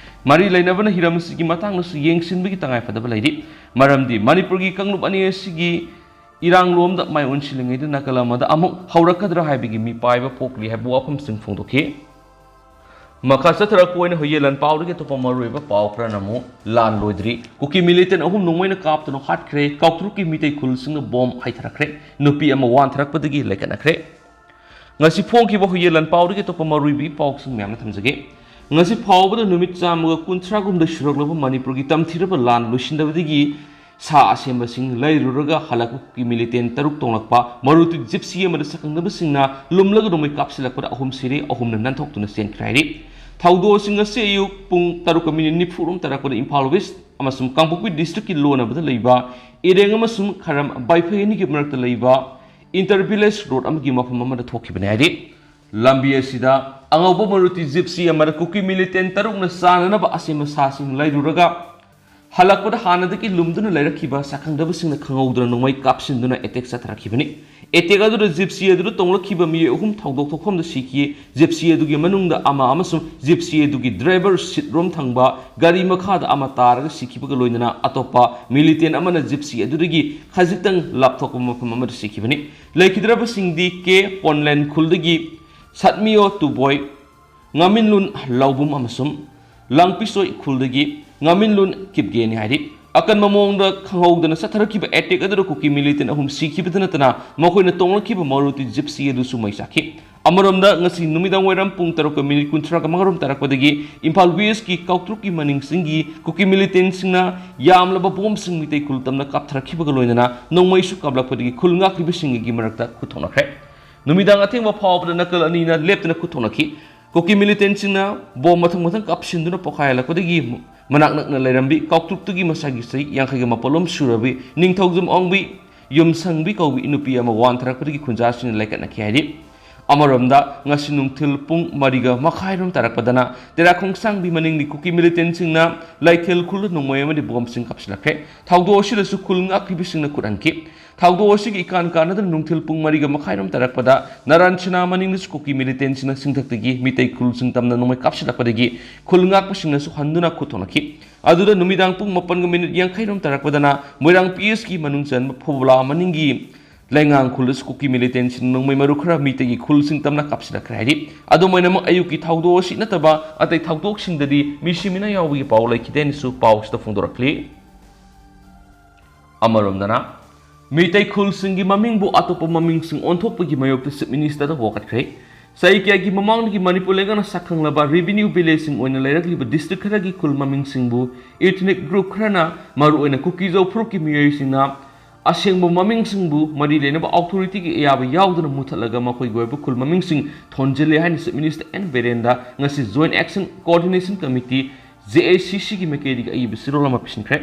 ꯃꯔꯤ ꯂꯩꯅꯕꯅ ꯍꯤꯔꯝ ꯑꯁꯤꯒꯤ ꯃꯇꯥꯡꯗꯁꯨ ꯌꯦꯡꯁꯤꯟꯕꯒꯤ ꯇꯉꯥꯏꯐꯗꯕ ꯂꯩꯔꯤ꯫ ꯃꯔꯝꯗꯤ ꯃꯅꯤꯄꯨꯔꯒꯤ ꯀꯥꯡꯂꯨꯞ ꯑꯅꯤ ꯑꯁꯤꯒꯤ ꯏꯔꯥꯡꯂꯣꯝꯗ ꯃꯥꯏ ꯑꯣꯟꯁꯤꯜꯂꯤꯉꯩꯗ ꯅꯥꯀꯜ ꯑꯃꯗ ꯑꯃꯨꯛ ꯍꯧꯔꯛꯀꯗ꯭ꯔꯥ ꯍꯥꯏꯕꯒꯤ ꯃꯤꯄꯥꯏꯕ ꯄꯣꯛꯂꯤ ꯍꯥꯏꯕ ꯋꯥꯐꯝꯁꯤꯡ ꯐꯣꯡꯗꯣꯛꯈꯤ꯫ ꯃꯈꯥ ꯆꯠꯊꯔꯛꯄ ꯑꯣꯏꯅ ꯍꯨꯏꯌꯦꯟ ꯂꯥꯟꯄꯥꯎꯗꯒꯤ ꯑꯇꯣꯞꯄ ꯃꯔꯨꯑꯣꯏꯕ ꯄꯥꯎ ꯈꯔꯅ ꯑꯃꯨꯛ ꯂꯥꯟ ꯂꯣꯏꯗ꯭ꯔꯤ꯫ ꯀꯨꯀꯤ militant ꯑꯍꯨꯝ ꯅꯣꯡꯃꯩꯅ ꯀꯥꯞꯇꯨꯅ ꯍꯥꯠꯈ꯭ꯔꯦ꯫ ꯀꯥꯎꯇ꯭ꯔꯨꯛꯀꯤ ꯃꯤꯇꯩ ꯈꯨꯜꯁꯤꯡꯗ ꯕꯣꯝ ꯍꯩꯊꯔꯛꯈ꯭ꯔꯦ꯫ ꯅꯨꯄꯤ ꯑꯃ ꯋꯥꯟꯊꯔꯛꯄꯗꯒꯤ ꯂꯩꯈꯠꯅꯈ꯭ꯔꯦ꯫ ꯉꯁꯤ ꯐꯣꯡꯈꯤꯕ ꯍꯨꯏꯌꯦꯟ ꯂꯥꯟꯄꯥꯎꯗꯒꯤ ꯑꯇꯣꯞꯄ ꯃꯔꯨꯑꯣꯏꯕꯒꯤ ꯄꯥꯎꯁꯤꯡ ꯃꯌꯥꯝꯅ ꯊꯝꯖꯒꯦ꯫ ꯉꯁꯤ ꯐꯥꯎꯕꯗ ꯅꯨꯃꯤꯠ ꯆꯥꯝꯃꯒ ꯀꯨꯟꯊ꯭ꯔꯥꯍꯨꯝꯗꯣꯏ ꯁꯨꯔꯛꯂꯕ ꯃꯅꯤꯄꯨꯔꯒꯤ ꯇꯝꯊꯤꯔꯕ ꯂꯥꯟ ꯂꯣꯏꯁꯤꯟꯗꯕꯗꯒꯤ ꯁꯥ ꯑꯁꯦꯝꯕꯁꯤꯡ ꯂꯩꯔꯨꯔꯒ ꯍꯜꯂꯛꯄ ꯀꯨꯀꯤ militant ꯇꯔꯨꯛ ꯇꯣꯡꯂꯛꯄ ꯃꯔꯨꯇꯤ ꯖꯤꯞꯁꯤ ꯑꯃꯗ ꯁꯛꯈꯪꯅꯕꯁꯤꯡꯅ ꯂꯨꯝꯂꯒ ꯅꯣꯡꯃꯩ ꯀꯥꯞꯁꯤꯜꯂꯛꯄꯗ ꯑꯍꯨꯝ ꯁꯤꯔꯦ, ꯑꯍꯨꯝꯅ ꯅꯥꯟꯊꯣꯛꯇꯨꯅ ꯆꯦꯟꯈ꯭ꯔꯦ ꯍꯥꯏꯔꯤ꯫ ꯊꯧꯗꯣꯛ ꯑꯁꯤ ꯉꯁꯤ ꯑꯌꯨꯛ ꯄꯨꯡ ꯇꯔꯨꯛꯀ ꯃꯤꯅꯤꯠ ꯅꯤꯐꯨ ꯔꯣꯝ ꯇꯥꯔꯛꯄꯗ ꯏꯝꯐꯥꯜ West ꯑꯃꯁꯨꯡ ꯀꯥꯡꯄꯣꯛꯄꯤ district ꯀꯤ ꯂꯣꯟꯅꯕꯗ ꯂꯩꯕ ꯏꯔꯦꯡ ꯑꯃꯁꯨꯡ ꯈꯔꯝ ꯕꯥꯏꯐꯩ ꯑꯅꯤꯒꯤ ꯃꯔꯛꯇ ꯂꯩꯕ inter village road ꯑꯃꯒꯤ ꯃꯐꯝ ꯑꯃꯗ ꯊꯣꯛꯈꯤꯕꯅꯤ ꯍꯥꯏꯔꯤ꯫ ꯂꯝꯕꯤ ꯑꯁꯤꯗ ꯑꯉꯧꯕ ꯃꯔꯨꯇꯤ ꯖꯤꯞꯁꯤ ꯑꯃꯗ ꯀꯨꯀꯤ militant ꯇꯔꯨꯛꯅ ꯆꯥꯅꯅꯕ ꯑꯁꯦꯝꯕ ꯁꯥꯁꯤꯡ ꯂꯩꯔꯨꯔꯒ ꯍꯜꯂꯛꯄꯗ ꯍꯥꯟꯅꯗꯒꯤ ꯂꯨꯝꯗꯨꯅ ꯂꯩꯔꯛꯈꯤꯕ ꯁꯛꯈꯪꯗꯕꯁꯤꯡꯅ ꯈꯪꯍꯧꯗꯅ ꯅꯣꯡꯃꯩ ꯀꯥꯞꯁꯤꯟꯗꯨꯅ attack ꯆꯠꯊꯔꯛꯈꯤꯕꯅꯤ꯫ Attack ꯑꯗꯨꯗ ꯖꯤꯞꯁꯤ ꯑꯗꯨꯗ ꯇꯣꯡꯂꯛꯈꯤꯕ ꯃꯤꯑꯣꯏ ꯑꯍꯨꯝ ꯊꯧꯗꯣꯛ ꯊꯣꯛꯐꯝꯗ ꯁꯤꯈꯤ꯫ ꯖꯤꯞꯁꯤ ꯑꯗꯨꯒꯤ ꯃꯅꯨꯡꯗ ꯑꯃ ꯑꯃꯁꯨꯡ ꯖꯤꯞꯁꯤ ꯑꯗꯨꯒꯤ driver seat ꯔꯣꯝ ꯊꯪꯕ ꯒꯥꯔꯤ ꯃꯈꯥꯗ ꯑꯃ ꯇꯥꯔꯒ ꯁꯤꯈꯤꯕꯒ ꯂꯣꯏꯅꯅ ꯑꯇꯣꯞꯄ militant ꯑꯃꯅ ꯖꯤꯞꯁꯤ ꯑꯗꯨꯗꯒꯤ ꯈꯖꯤꯛꯇꯪ ꯂꯥꯞꯊꯣꯛꯄ ꯃꯐꯝ ꯑꯃꯗ ꯁꯤꯈꯤꯕꯅꯤ꯫ ꯂꯩꯈꯤꯗ꯭ꯔꯕꯁꯤꯡꯗꯤ ꯀꯦ ꯄꯣꯟꯂꯦꯟ ꯈꯨꯜꯗꯒꯤ ꯁꯠꯃꯤꯌꯣ ꯇꯨꯕꯣꯏ, ꯉꯥꯃꯤꯟꯂꯨꯟ ꯂꯧꯕꯨꯝ ꯑꯃꯁꯨꯡ ꯂꯥꯡꯄꯤꯁꯣꯏ ꯈꯨꯜꯗꯒꯤ ꯉꯥꯃꯤꯟꯂꯨꯟ ꯀꯤꯞꯒꯦꯅꯤ ꯍꯥꯏꯔꯤ꯫ ꯑꯀꯟꯕ ꯃꯑꯣꯡꯗ ꯈꯪꯍꯧꯗꯅ ꯆꯠꯊꯔꯛꯈꯤꯕ ꯑꯦꯇꯦꯛ ꯑꯗꯨꯗ ꯀꯨꯀꯤ ꯃꯤꯂꯤꯇꯦꯟ ꯑꯍꯨꯝ ꯁꯤꯈꯤꯕꯗ ꯅꯠꯇꯅ ꯃꯈꯣꯏꯅ ꯇꯣꯡꯂꯛꯈꯤꯕ ꯃꯥꯔꯨꯇꯤ ꯖꯤꯞꯁꯤ ꯑꯗꯨꯁꯨ ꯃꯩ ꯆꯥꯛꯈꯤ꯫ ꯑꯃꯔꯣꯝꯗ ꯉꯁꯤ ꯅꯨꯃꯤꯗꯥꯡ ꯋꯥꯏꯔꯝ ꯄꯨꯡ ꯇꯔꯨꯛꯀ ꯃꯤꯅꯤꯠ ꯀꯨꯟꯊ꯭ꯔꯥꯒ ꯃꯉꯥꯔꯣꯝ ꯇꯥꯔꯛꯄꯗꯒꯤ ꯏꯝꯐꯥꯜ ꯋꯦꯁꯀꯤ ꯀꯥꯎꯇ꯭ꯔꯨꯛꯀꯤ ꯃꯅꯤꯡꯁꯤꯡꯒꯤ ꯀꯨꯀꯤ ꯃꯤꯂꯤꯇꯦꯟꯁꯤꯡꯅ ꯌꯥꯝꯂꯕ ꯕꯣꯝꯁꯤꯡ ꯃꯤꯇꯩ ꯈꯨꯜ ꯇꯝꯅ ꯀꯥꯞꯊꯔꯛꯈꯤꯕꯒ ꯂꯣꯏꯅꯅ ꯅꯣꯡꯃꯩꯁꯨ ꯀꯥꯞꯂꯛꯄꯗꯒꯤ ꯈꯨꯜ ꯉꯥꯛꯂꯤꯕꯁꯤꯡꯒꯤ ꯃꯔꯛꯇ ꯈꯨꯠ ꯊꯣꯛꯅꯈ꯭ꯔꯦ꯫ ꯅꯨꯃꯤꯗꯥꯡ ꯑꯊꯦꯡꯕ ꯐꯥꯎꯕꯗ ꯅꯥꯀꯜ ꯑꯅꯤꯅ ꯂꯦꯞꯇꯅ ꯈꯨꯠ ꯊꯣꯛꯅꯈꯤ꯫ ꯀꯨꯀꯤ ꯃꯤꯂꯤꯇꯦꯟꯁꯤꯡꯅ ꯕꯣꯝ ꯃꯊꯪ ꯃꯊꯪ ꯀꯥꯞꯁꯤꯟꯗꯨꯅ ꯄꯣꯈꯥꯏꯍꯜꯂꯛꯄꯗꯒꯤ ꯃꯅꯥꯛ ꯅꯛꯅ ꯂꯩꯔꯝꯕꯤ ꯀꯥꯎꯇ꯭ꯔꯨꯛꯇꯨꯒꯤ ꯃꯁꯥꯒꯤ ꯆꯍꯤ ꯌꯥꯡꯈꯩꯒ ꯃꯥꯄꯜꯂꯣꯝ ꯁꯨꯔꯕꯤ ꯅꯤꯡꯊꯧꯖꯝ ꯑꯣꯡꯕꯤ ꯌꯨꯝꯁꯪꯕꯤ ꯀꯧꯕꯤ ꯅꯨꯄꯤ ꯑꯃ ꯋꯥꯟꯊꯔꯛꯄꯗꯒꯤ ꯈꯨꯟꯖꯥꯁꯤꯡꯅ ꯂꯩꯀꯠꯅꯈꯤ ꯍꯥꯏꯔꯤ꯫ ꯑꯃꯔꯣꯝꯗ ꯉꯁꯤ ꯅꯨꯡꯊꯤꯜ ꯄꯨꯡ ꯃꯔꯤꯒ ꯃꯈꯥꯏꯔꯣꯝ ꯇꯥꯔꯛꯄꯗꯅ ꯇꯦꯔꯥꯈꯣꯡꯁꯥꯡꯕꯤ ꯃꯅꯤꯡꯒꯤ ꯀꯨꯀꯤ ꯃꯤꯂꯤꯇꯦꯟꯁꯤꯡꯅ ꯂꯩꯊꯦꯜ ꯈꯨꯜꯗ ꯅꯣꯡꯃꯩ ꯑꯃꯗꯤ ꯕꯣꯝꯁꯤꯡ ꯀꯥꯞꯁꯤꯜꯂꯛꯈ꯭ꯔꯦ꯫ ꯊꯧꯗꯣꯛ ꯑꯁꯤꯗꯁꯨ ꯈꯨꯜ ꯉꯥꯛꯂꯤꯕꯁꯤꯡꯅ ꯈꯨꯠ ꯍꯟꯈꯤ꯫ ꯊꯧꯗꯣꯛ ꯑꯁꯤꯒꯤ ꯏꯀꯥꯟ ꯀꯥꯟꯅꯗꯅ ꯅꯨꯡꯊꯤꯜ ꯄꯨꯡ ꯃꯔꯤꯒ ꯃꯈꯥꯏꯔꯣꯝ ꯇꯥꯔꯛꯄꯗ ꯅꯥꯔꯥꯟ ꯁꯤꯅꯥ ꯃꯅꯤꯡꯗꯁꯨ ꯀꯨꯀꯤ ꯃꯤꯂꯤꯇꯦꯟꯁꯤꯡꯅ ꯁꯤꯡꯊꯛꯇꯒꯤ ꯃꯤꯇꯩ ꯈꯨꯜꯁꯤꯡ ꯇꯝꯅ ꯅꯣꯡꯃꯩ ꯀꯥꯞꯁꯤꯜꯂꯛꯄꯗꯒꯤ ꯈꯨꯜ ꯉꯥꯛꯄꯁꯤꯡꯅꯁꯨ ꯍꯟꯗꯨꯅ ꯈꯨꯠ ꯊꯣꯛꯅꯈꯤ꯫ ꯑꯗꯨꯗ ꯅꯨꯃꯤꯗꯥꯡ ꯄꯨꯡ ꯃꯥꯄꯟꯒ ꯃꯤꯅꯤꯠ ꯌꯥꯡꯈꯩꯔꯣꯝ ꯇꯥꯔꯛꯄꯗꯅ ꯃꯣꯏꯔꯥꯡ ꯄꯤ ꯑꯦꯁꯀꯤ ꯃꯅꯨꯡ ꯆꯟꯕ ꯐꯨꯕꯂꯥ ꯃꯅꯤꯡꯒꯤ ꯂꯩꯉꯥꯡ ꯈꯨꯜꯗꯁꯨ ꯀꯨꯀꯤ ꯃꯤꯂꯤꯇꯦꯟꯁꯤꯡ ꯅꯣꯡꯃꯩ ꯃꯔꯨ ꯈꯔ ꯃꯤꯇꯩꯒꯤ ꯈꯨꯜꯁꯤꯡ ꯇꯝꯅ ꯀꯥꯞꯁꯤꯜꯂꯛꯈ꯭ꯔꯦ ꯍꯥꯏꯔꯤ꯫ ꯑꯗꯨꯝ ꯑꯣꯏꯅꯃꯛ ꯑꯌꯨꯛꯀꯤ ꯊꯧꯗꯣꯛ ꯑꯁꯤ ꯅꯠꯇꯕ ꯑꯇꯩ ꯊꯧꯗꯣꯛꯁꯤꯡꯗꯗꯤ ꯃꯤꯁꯤ ꯃꯤꯅ ꯌꯥꯎꯕꯒꯤ ꯄꯥꯎ ꯂꯩꯈꯤꯗꯦ ꯍꯥꯏꯅꯁꯨ ꯄꯥꯎꯁꯤꯗ ꯐꯣꯡꯗꯣꯔꯛꯂꯤ꯫ ꯑꯃꯔꯣꯝꯗꯅ ꯃꯤꯇꯩ ꯈꯨꯜꯁꯤꯡꯒꯤ ꯃꯃꯤꯡꯕꯨ ꯑꯇꯣꯞꯄ ꯃꯃꯤꯡꯁꯤꯡ ꯑꯣꯟꯊꯣꯛꯄꯒꯤ ꯃꯥꯌꯣꯛꯇ ꯆꯤꯐ ꯃꯤꯅꯤꯁꯇꯔꯗ ꯋꯥꯀꯠꯈ꯭ꯔꯦ꯫ ꯆꯍꯤ ꯀꯌꯥꯒꯤ ꯃꯃꯥꯡꯗꯒꯤ ꯃꯅꯤꯄꯨꯔ ꯂꯩꯉꯥꯛꯅ ꯁꯛꯈꯪꯂꯕ ꯔꯦꯚꯤꯅ꯭ꯌꯨ ꯚꯤꯂꯦꯖꯁꯤꯡ ꯑꯣꯏꯅ ꯂꯩꯔꯛꯂꯤꯕ ꯗꯤꯁꯇ꯭ꯔꯤꯛ ꯈꯔꯒꯤ ꯈꯨꯜ ꯃꯃꯤꯡꯁꯤꯡꯕꯨ ꯏꯊꯅꯤꯛ ꯒ꯭ꯔꯨꯞ ꯈꯔꯅ, ꯃꯔꯨꯑꯣꯏꯅ ꯀꯨꯀꯤꯖꯧ ꯐꯨꯔꯨꯞꯀꯤ ꯃꯤꯑꯣꯏꯁꯤꯡꯅ ꯑꯁꯦꯡꯕ ꯃꯃꯤꯡꯁꯤꯡꯕꯨ ꯃꯔꯤ ꯂꯩꯅꯕ ꯑꯣꯊꯣꯔꯤꯇꯤꯒꯤ ꯑꯌꯥꯕ ꯌꯥꯎꯗꯅ ꯃꯨꯊꯠꯂꯒ ꯃꯈꯣꯏꯒꯤ ꯑꯣꯏꯕ ꯈꯨꯜ ꯃꯃꯤꯡꯁꯤꯡ ꯊꯣꯟꯖꯤꯜꯂꯦ ꯍꯥꯏꯅ ꯆꯤꯐ ꯃꯤꯅꯤꯁꯇꯔ ꯑꯦꯟ ꯕꯤꯔꯦꯟꯗ ꯉꯁꯤ joint action coordination committee, J A C ꯁꯤꯒꯤ ꯃꯥꯏꯀꯩꯗꯒꯤ ꯑꯏꯕ ꯆꯦꯔꯣꯜ ꯑꯃ ꯄꯤꯁꯤꯟꯈ꯭ꯔꯦ꯫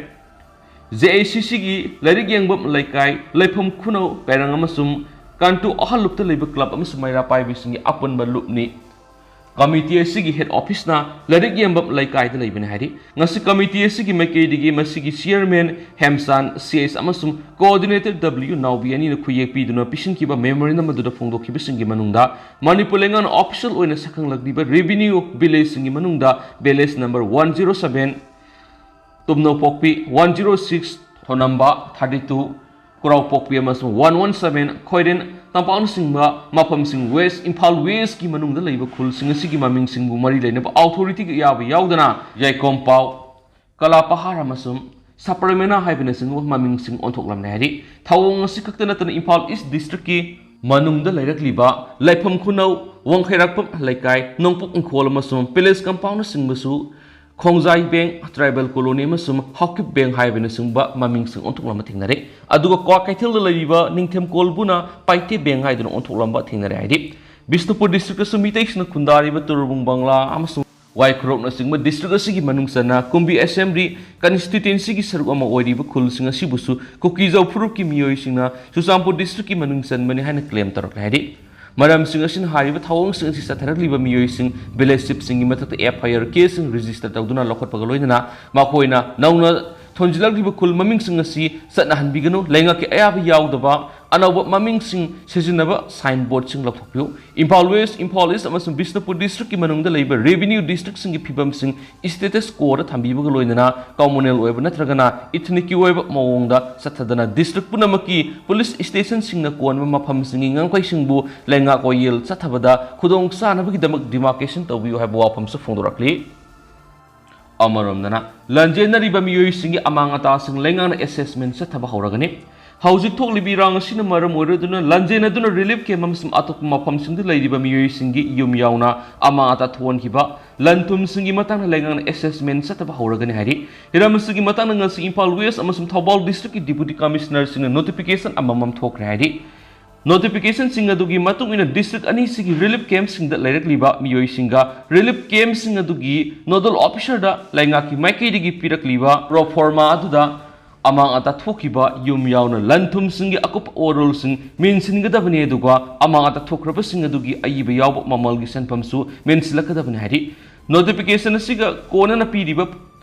ꯖꯦ ꯑꯦ ꯁꯤ ꯁꯤꯒꯤ ꯂꯥꯏꯔꯤꯛ ꯌꯦꯡꯐꯝ ꯂꯩꯀꯥꯏ, ꯂꯩꯐꯝ ꯈꯨꯅꯧ, ꯀꯩꯔꯪ ꯑꯃꯁꯨꯡ ꯀꯥꯟꯇꯨ ꯑꯍꯜ ꯂꯨꯞꯇ ꯂꯩꯕ ꯀ꯭ꯂꯕ ꯑꯃꯁꯨꯡ ꯃꯩꯔꯥ ꯄꯥꯏꯕꯤꯁꯤꯡꯒꯤ ꯑꯄꯨꯟꯕ ꯂꯨꯞꯅꯤ꯫ ꯀꯃꯤꯇꯤ ꯑꯁꯤꯒꯤ ꯍꯦꯗ ꯑꯣꯐꯤꯁꯅ ꯂꯥꯏꯔꯤꯛ ꯌꯦꯡꯐꯝ ꯂꯩꯀꯥꯏꯗ ꯂꯩꯕꯅꯤ ꯍꯥꯏꯔꯤ꯫ ꯉꯁꯤ ꯀꯃꯤꯇꯤ ꯑꯁꯤꯒꯤ ꯃꯥꯏꯀꯩꯗꯒꯤ ꯃꯁꯤꯒꯤ ꯆꯤꯌꯔꯃꯦꯟ ꯍꯦꯝꯆꯥꯟ ꯁꯤ ꯑꯦꯁ ꯑꯃꯁꯨꯡ ꯀꯣꯑꯣꯔꯗꯤꯅꯦꯇꯔ ꯗꯕ꯭ꯂꯤꯌꯨ ꯅꯥꯎꯕꯤ ꯑꯅꯤꯅ ꯈꯨꯠꯌꯦꯛ ꯄꯤꯗꯨꯅ ꯄꯤꯁꯤꯟꯈꯤꯕ ꯃꯦꯃꯣꯔꯦꯟꯗꯝ ꯑꯗꯨꯗ ꯐꯣꯡꯗꯣꯛꯈꯤꯕꯁꯤꯡꯒꯤ ꯃꯅꯨꯡꯗ ꯃꯅꯤꯄꯨꯔ ꯂꯩꯉꯥꯛꯅ ꯑꯣꯐꯤꯁꯤꯌꯦꯜ ꯑꯣꯏꯅ ꯁꯛꯈꯪꯂꯛꯂꯤꯕ ꯔꯦꯚꯤꯅ꯭ꯌꯨ ꯚꯤꯂꯦꯖꯁꯤꯡꯒꯤ ꯃꯅꯨꯡꯗ village number one zero seven, ꯇꯨꯝꯅꯧꯄꯣꯛꯄꯤ, ꯋꯥꯟ ꯖꯤꯔꯣ ꯁꯤꯛꯁ, ꯊꯣꯅꯝꯕ, ꯊꯥꯔꯇꯤ ꯇꯨ, ꯀꯨꯔꯥꯎꯄꯣꯛꯄꯤ ꯑꯃꯁꯨꯡ ꯋꯥꯟ ꯋꯥꯟ ꯁꯚꯦꯟ, ꯈꯣꯏꯔꯦꯟ, ꯇꯝꯄꯥꯛꯅꯆꯤꯡꯕ ꯃꯐꯝꯁꯤꯡ West, ꯏꯝꯐꯥꯜ Westꯀꯤ ꯃꯅꯨꯡꯗ ꯂꯩꯕ ꯈꯨꯜꯁꯤꯡ ꯑꯁꯤꯒꯤ ꯃꯃꯤꯡꯁꯤꯡꯕꯨ ꯃꯔꯤ ꯂꯩꯅꯕ authorityꯒꯤ ꯑꯌꯥꯕ ꯌꯥꯎꯗꯅ ꯌꯥꯏꯈꯣꯝꯄꯥꯎ, ꯀꯂꯥ ꯄꯍꯥꯔ ꯑꯃꯁꯨꯡ ꯁꯄꯔꯃꯦꯅꯥ ꯍꯥꯏꯕꯅꯆꯤꯡꯕ ꯃꯃꯤꯡꯁꯤꯡ ꯑꯣꯟꯊꯣꯛꯂꯝꯂꯦ ꯍꯥꯏꯔꯤ꯫ ꯊꯧꯑꯣꯡ ꯑꯁꯤ ꯈꯛꯇ ꯅꯠꯇꯅ ꯏꯝꯐꯥꯜ East Districtꯀꯤ ꯃꯅꯨꯡꯗ ꯂꯩꯔꯛꯂꯤꯕ ꯂꯩꯐꯝ ꯈꯨꯅꯧ, ꯋꯥꯡꯈꯩꯔꯥꯛꯄꯝ ꯂꯩꯀꯥꯏ, ꯅꯣꯡꯄꯣꯛ ꯏꯪꯈꯣꯜ ꯑꯃꯁꯨꯡ Palace Compoundꯅꯆꯤꯡꯕꯁꯨ ꯈꯣꯡꯖꯥꯏ ꯕꯦꯡ, Tribal Colony ꯑꯃꯁꯨꯡ ꯍꯥꯎꯀꯤꯞ ꯕꯦꯡ ꯍꯥꯏꯕꯅꯆꯤꯡꯕ ꯃꯃꯤꯡꯁꯤꯡ ꯑꯣꯟꯊꯣꯛꯂꯝꯕ ꯊꯦꯡꯅꯔꯦ꯫ ꯑꯗꯨꯒ ꯀ꯭ꯋꯥꯀꯩꯊꯦꯜꯗ ꯂꯩꯔꯤꯕ ꯅꯤꯡꯊꯦꯝ ꯀꯣꯜꯕꯨꯅ ꯄꯥꯏꯇꯦ ꯕꯦꯡ ꯍꯥꯏꯗꯨꯅ ꯑꯣꯟꯊꯣꯛꯂꯝꯕ ꯊꯦꯡꯅꯔꯦ ꯍꯥꯏꯔꯤ꯫ ꯕꯤꯁꯅꯨꯄꯨꯔ districtꯁꯨ ꯃꯤꯇꯩꯁꯤꯡꯅ ꯈꯨꯟꯗꯥꯔꯤꯕ ꯇꯨꯔꯕꯨꯡ ꯕꯪꯂꯥ ꯑꯃꯁꯨꯡ ꯋꯥꯏꯈꯨꯔꯣꯛꯅꯆꯤꯡꯕ district ꯑꯁꯤꯒꯤ ꯃꯅꯨꯡ ꯆꯟꯅ ꯀꯨꯝꯕꯤ Assembly constituencyꯒꯤ ꯁꯔꯨꯛ ꯑꯃ ꯑꯣꯏꯔꯤꯕ ꯈꯨꯜꯁꯤꯡ ꯑꯁꯤꯕꯨꯁꯨ ꯀꯨꯀꯤꯖꯥꯎ ꯐꯨꯔꯨꯞꯀꯤ ꯃꯤꯑꯣꯏꯁꯤꯡꯅ ꯆꯨꯔꯆꯥꯟꯄꯨꯔ districtꯀꯤ ꯃꯅꯨꯡ ꯆꯟꯕꯅꯤ ꯍꯥꯏꯅ claim ꯇꯧꯔꯛꯂꯦ ꯍꯥꯏꯔꯤ꯫ ꯃꯔꯝꯁꯤꯡ ꯑꯁꯤꯅ ꯍꯥꯏꯔꯤꯕ ꯊꯧꯑꯣꯡꯁꯤꯡ ꯑꯁꯤ ꯆꯠꯊꯔꯛꯂꯤꯕ ꯃꯤꯑꯣꯏꯁꯤꯡ, village chiefꯁꯤꯡꯒꯤ ꯃꯊꯛꯇ F I R caseꯁꯤꯡ register ꯇꯧꯗꯨꯅ ꯂꯧꯈꯠꯄꯒ ꯂꯣꯏꯅꯅ ꯃꯈꯣꯏꯅ ꯅꯧꯅ ꯊꯣꯟꯖꯤꯜꯂꯛꯂꯤꯕ ꯈꯨꯜ ꯃꯃꯤꯡꯁꯤꯡ ꯑꯁꯤ ꯆꯠꯅꯍꯟꯕꯤꯒꯅꯨ, ꯂꯩꯉꯥꯛꯀꯤ ꯑꯌꯥꯕ ꯌꯥꯎꯗꯕ ꯑꯅꯧꯕ ꯃꯃꯤꯡꯁꯤꯡ ꯁꯤꯖꯤꯟꯅꯕ signboardꯁꯤꯡ ꯂꯧꯊꯣꯛꯄꯤꯌꯨ꯫ ꯏꯝꯐꯥꯜ West, ꯏꯝꯐꯥꯜ East ꯑꯃꯁꯨꯡ ꯕꯤꯁꯅꯨꯄꯨꯔ districtꯀꯤ ꯃꯅꯨꯡꯗ ꯂꯩꯕ revenue districtꯁꯤꯡꯒꯤ ꯐꯤꯕꯝꯁꯤꯡ status quoꯗ ꯊꯝꯕꯤꯕꯒ ꯂꯣꯏꯅꯅ communal ꯑꯣꯏꯕ ꯅꯠꯇ꯭ꯔꯒꯅ ethnicꯀꯤ ꯑꯣꯏꯕ ꯃꯑꯣꯡꯗ ꯆꯠꯊꯗꯅ district ꯄꯨꯝꯅꯃꯛꯀꯤ police stationꯁꯤꯡꯅ ꯀꯣꯟꯕ ꯃꯐꯝꯁꯤꯡꯒꯤ ꯉꯝꯈꯩꯁꯤꯡꯕꯨ ꯂꯩꯉꯥꯛ ꯋꯥꯌꯦꯜ ꯆꯠꯊꯕꯗ ꯈꯨꯗꯣꯡ ꯆꯥꯅꯕꯒꯤꯗꯃꯛ demarcation ꯇꯧꯕꯤꯌꯨ ꯍꯥꯏꯕ ꯋꯥꯐꯝꯁꯨ ꯐꯣꯡꯗꯣꯔꯛꯂꯤ꯫ ꯑꯃꯔꯣꯝꯗꯅ, ꯂꯥꯟꯖꯦꯟꯅꯔꯤꯕ ꯃꯤꯑꯣꯏꯁꯤꯡꯒꯤ ꯑꯃꯥꯡ ꯑꯇꯥꯁꯤꯡ ꯂꯩꯉꯥꯛꯅ assessment ꯆꯠꯊꯕ ꯍꯧꯔꯒꯅꯤ꯫ ꯍꯧꯖꯤꯛ ꯊꯣꯛꯂꯤꯕ ꯏꯔꯥꯡ ꯑꯁꯤꯅ ꯃꯔꯝ ꯑꯣꯏꯔꯗꯨꯅ ꯂꯥꯟꯖꯦꯟꯅꯗꯨꯅ relief camp ꯑꯃꯁꯨꯡ ꯑꯇꯣꯞꯄ ꯃꯐꯝꯁꯤꯡꯗ ꯂꯩꯔꯤꯕ ꯃꯤꯑꯣꯏꯁꯤꯡꯒꯤ ꯌꯨꯝ ꯌꯥꯎꯅ ꯑꯃꯥꯡ ꯑꯇꯥ ꯊꯣꯛꯍꯟꯈꯤꯕ ꯂꯟ ꯊꯨꯝꯁꯤꯡꯒꯤ ꯃꯇꯥꯡꯗ ꯂꯩꯉꯥꯛꯅ assessment ꯆꯠꯊꯕ ꯍꯧꯔꯒꯅꯤ ꯍꯥꯏꯔꯤ꯫ ꯍꯤꯔꯝ ꯑꯁꯤꯒꯤ ꯃꯇꯥꯡꯗ ꯉꯁꯤ ꯏꯝꯐꯥꯜ West ꯑꯃꯁꯨꯡ ꯊꯧꯕꯥꯜ districtꯀꯤ deputy commissionerꯁꯤꯡꯅ notification ꯑꯃꯃꯝ ꯊꯣꯛꯈ꯭ꯔꯦ ꯍꯥꯏꯔꯤ꯫ Notificationꯁꯤꯡ ꯑꯗꯨꯒꯤ ꯃꯇꯨꯡ ꯏꯟꯅ district ꯑꯅꯤꯁꯤꯒꯤ relief campꯁꯤꯡꯗ ꯂꯩꯔꯛꯂꯤꯕ ꯃꯤꯑꯣꯏꯁꯤꯡꯒ relief campꯁꯤꯡ ꯑꯗꯨꯒꯤ nodal officerꯗ ꯂꯩꯉꯥꯛꯀꯤ ꯃꯥꯏꯀꯩꯗꯒꯤ ꯄꯤꯔꯛꯂꯤꯕ pro forma ꯑꯗꯨꯗ ꯑꯃꯥꯡ ꯑꯇꯥ ꯊꯣꯛꯈꯤꯕ ꯌꯨꯝ ꯌꯥꯎꯅ ꯂꯟ ꯊꯨꯝꯁꯤꯡꯒꯤ ꯑꯀꯨꯞꯄ ꯑꯣꯔꯣꯜꯁꯤꯡ ꯃꯦꯟꯁꯤꯟꯒꯗꯕꯅꯤ, ꯑꯗꯨꯒ ꯑꯃꯥꯡ ꯑꯇꯥ ꯊꯣꯛꯈ꯭ꯔꯕꯁꯤꯡ ꯑꯗꯨꯒꯤ ꯑꯏꯕ ꯌꯥꯎꯕ ꯃꯃꯜꯒꯤ ꯁꯦꯟꯐꯝꯁꯨ ꯃꯦꯟꯁꯤꯜꯂꯛꯀꯗꯕꯅꯤ ꯍꯥꯏꯔꯤ꯫ Notification ꯑꯁꯤꯒ ꯀꯣꯟꯅꯅ ꯄꯤꯔꯤꯕ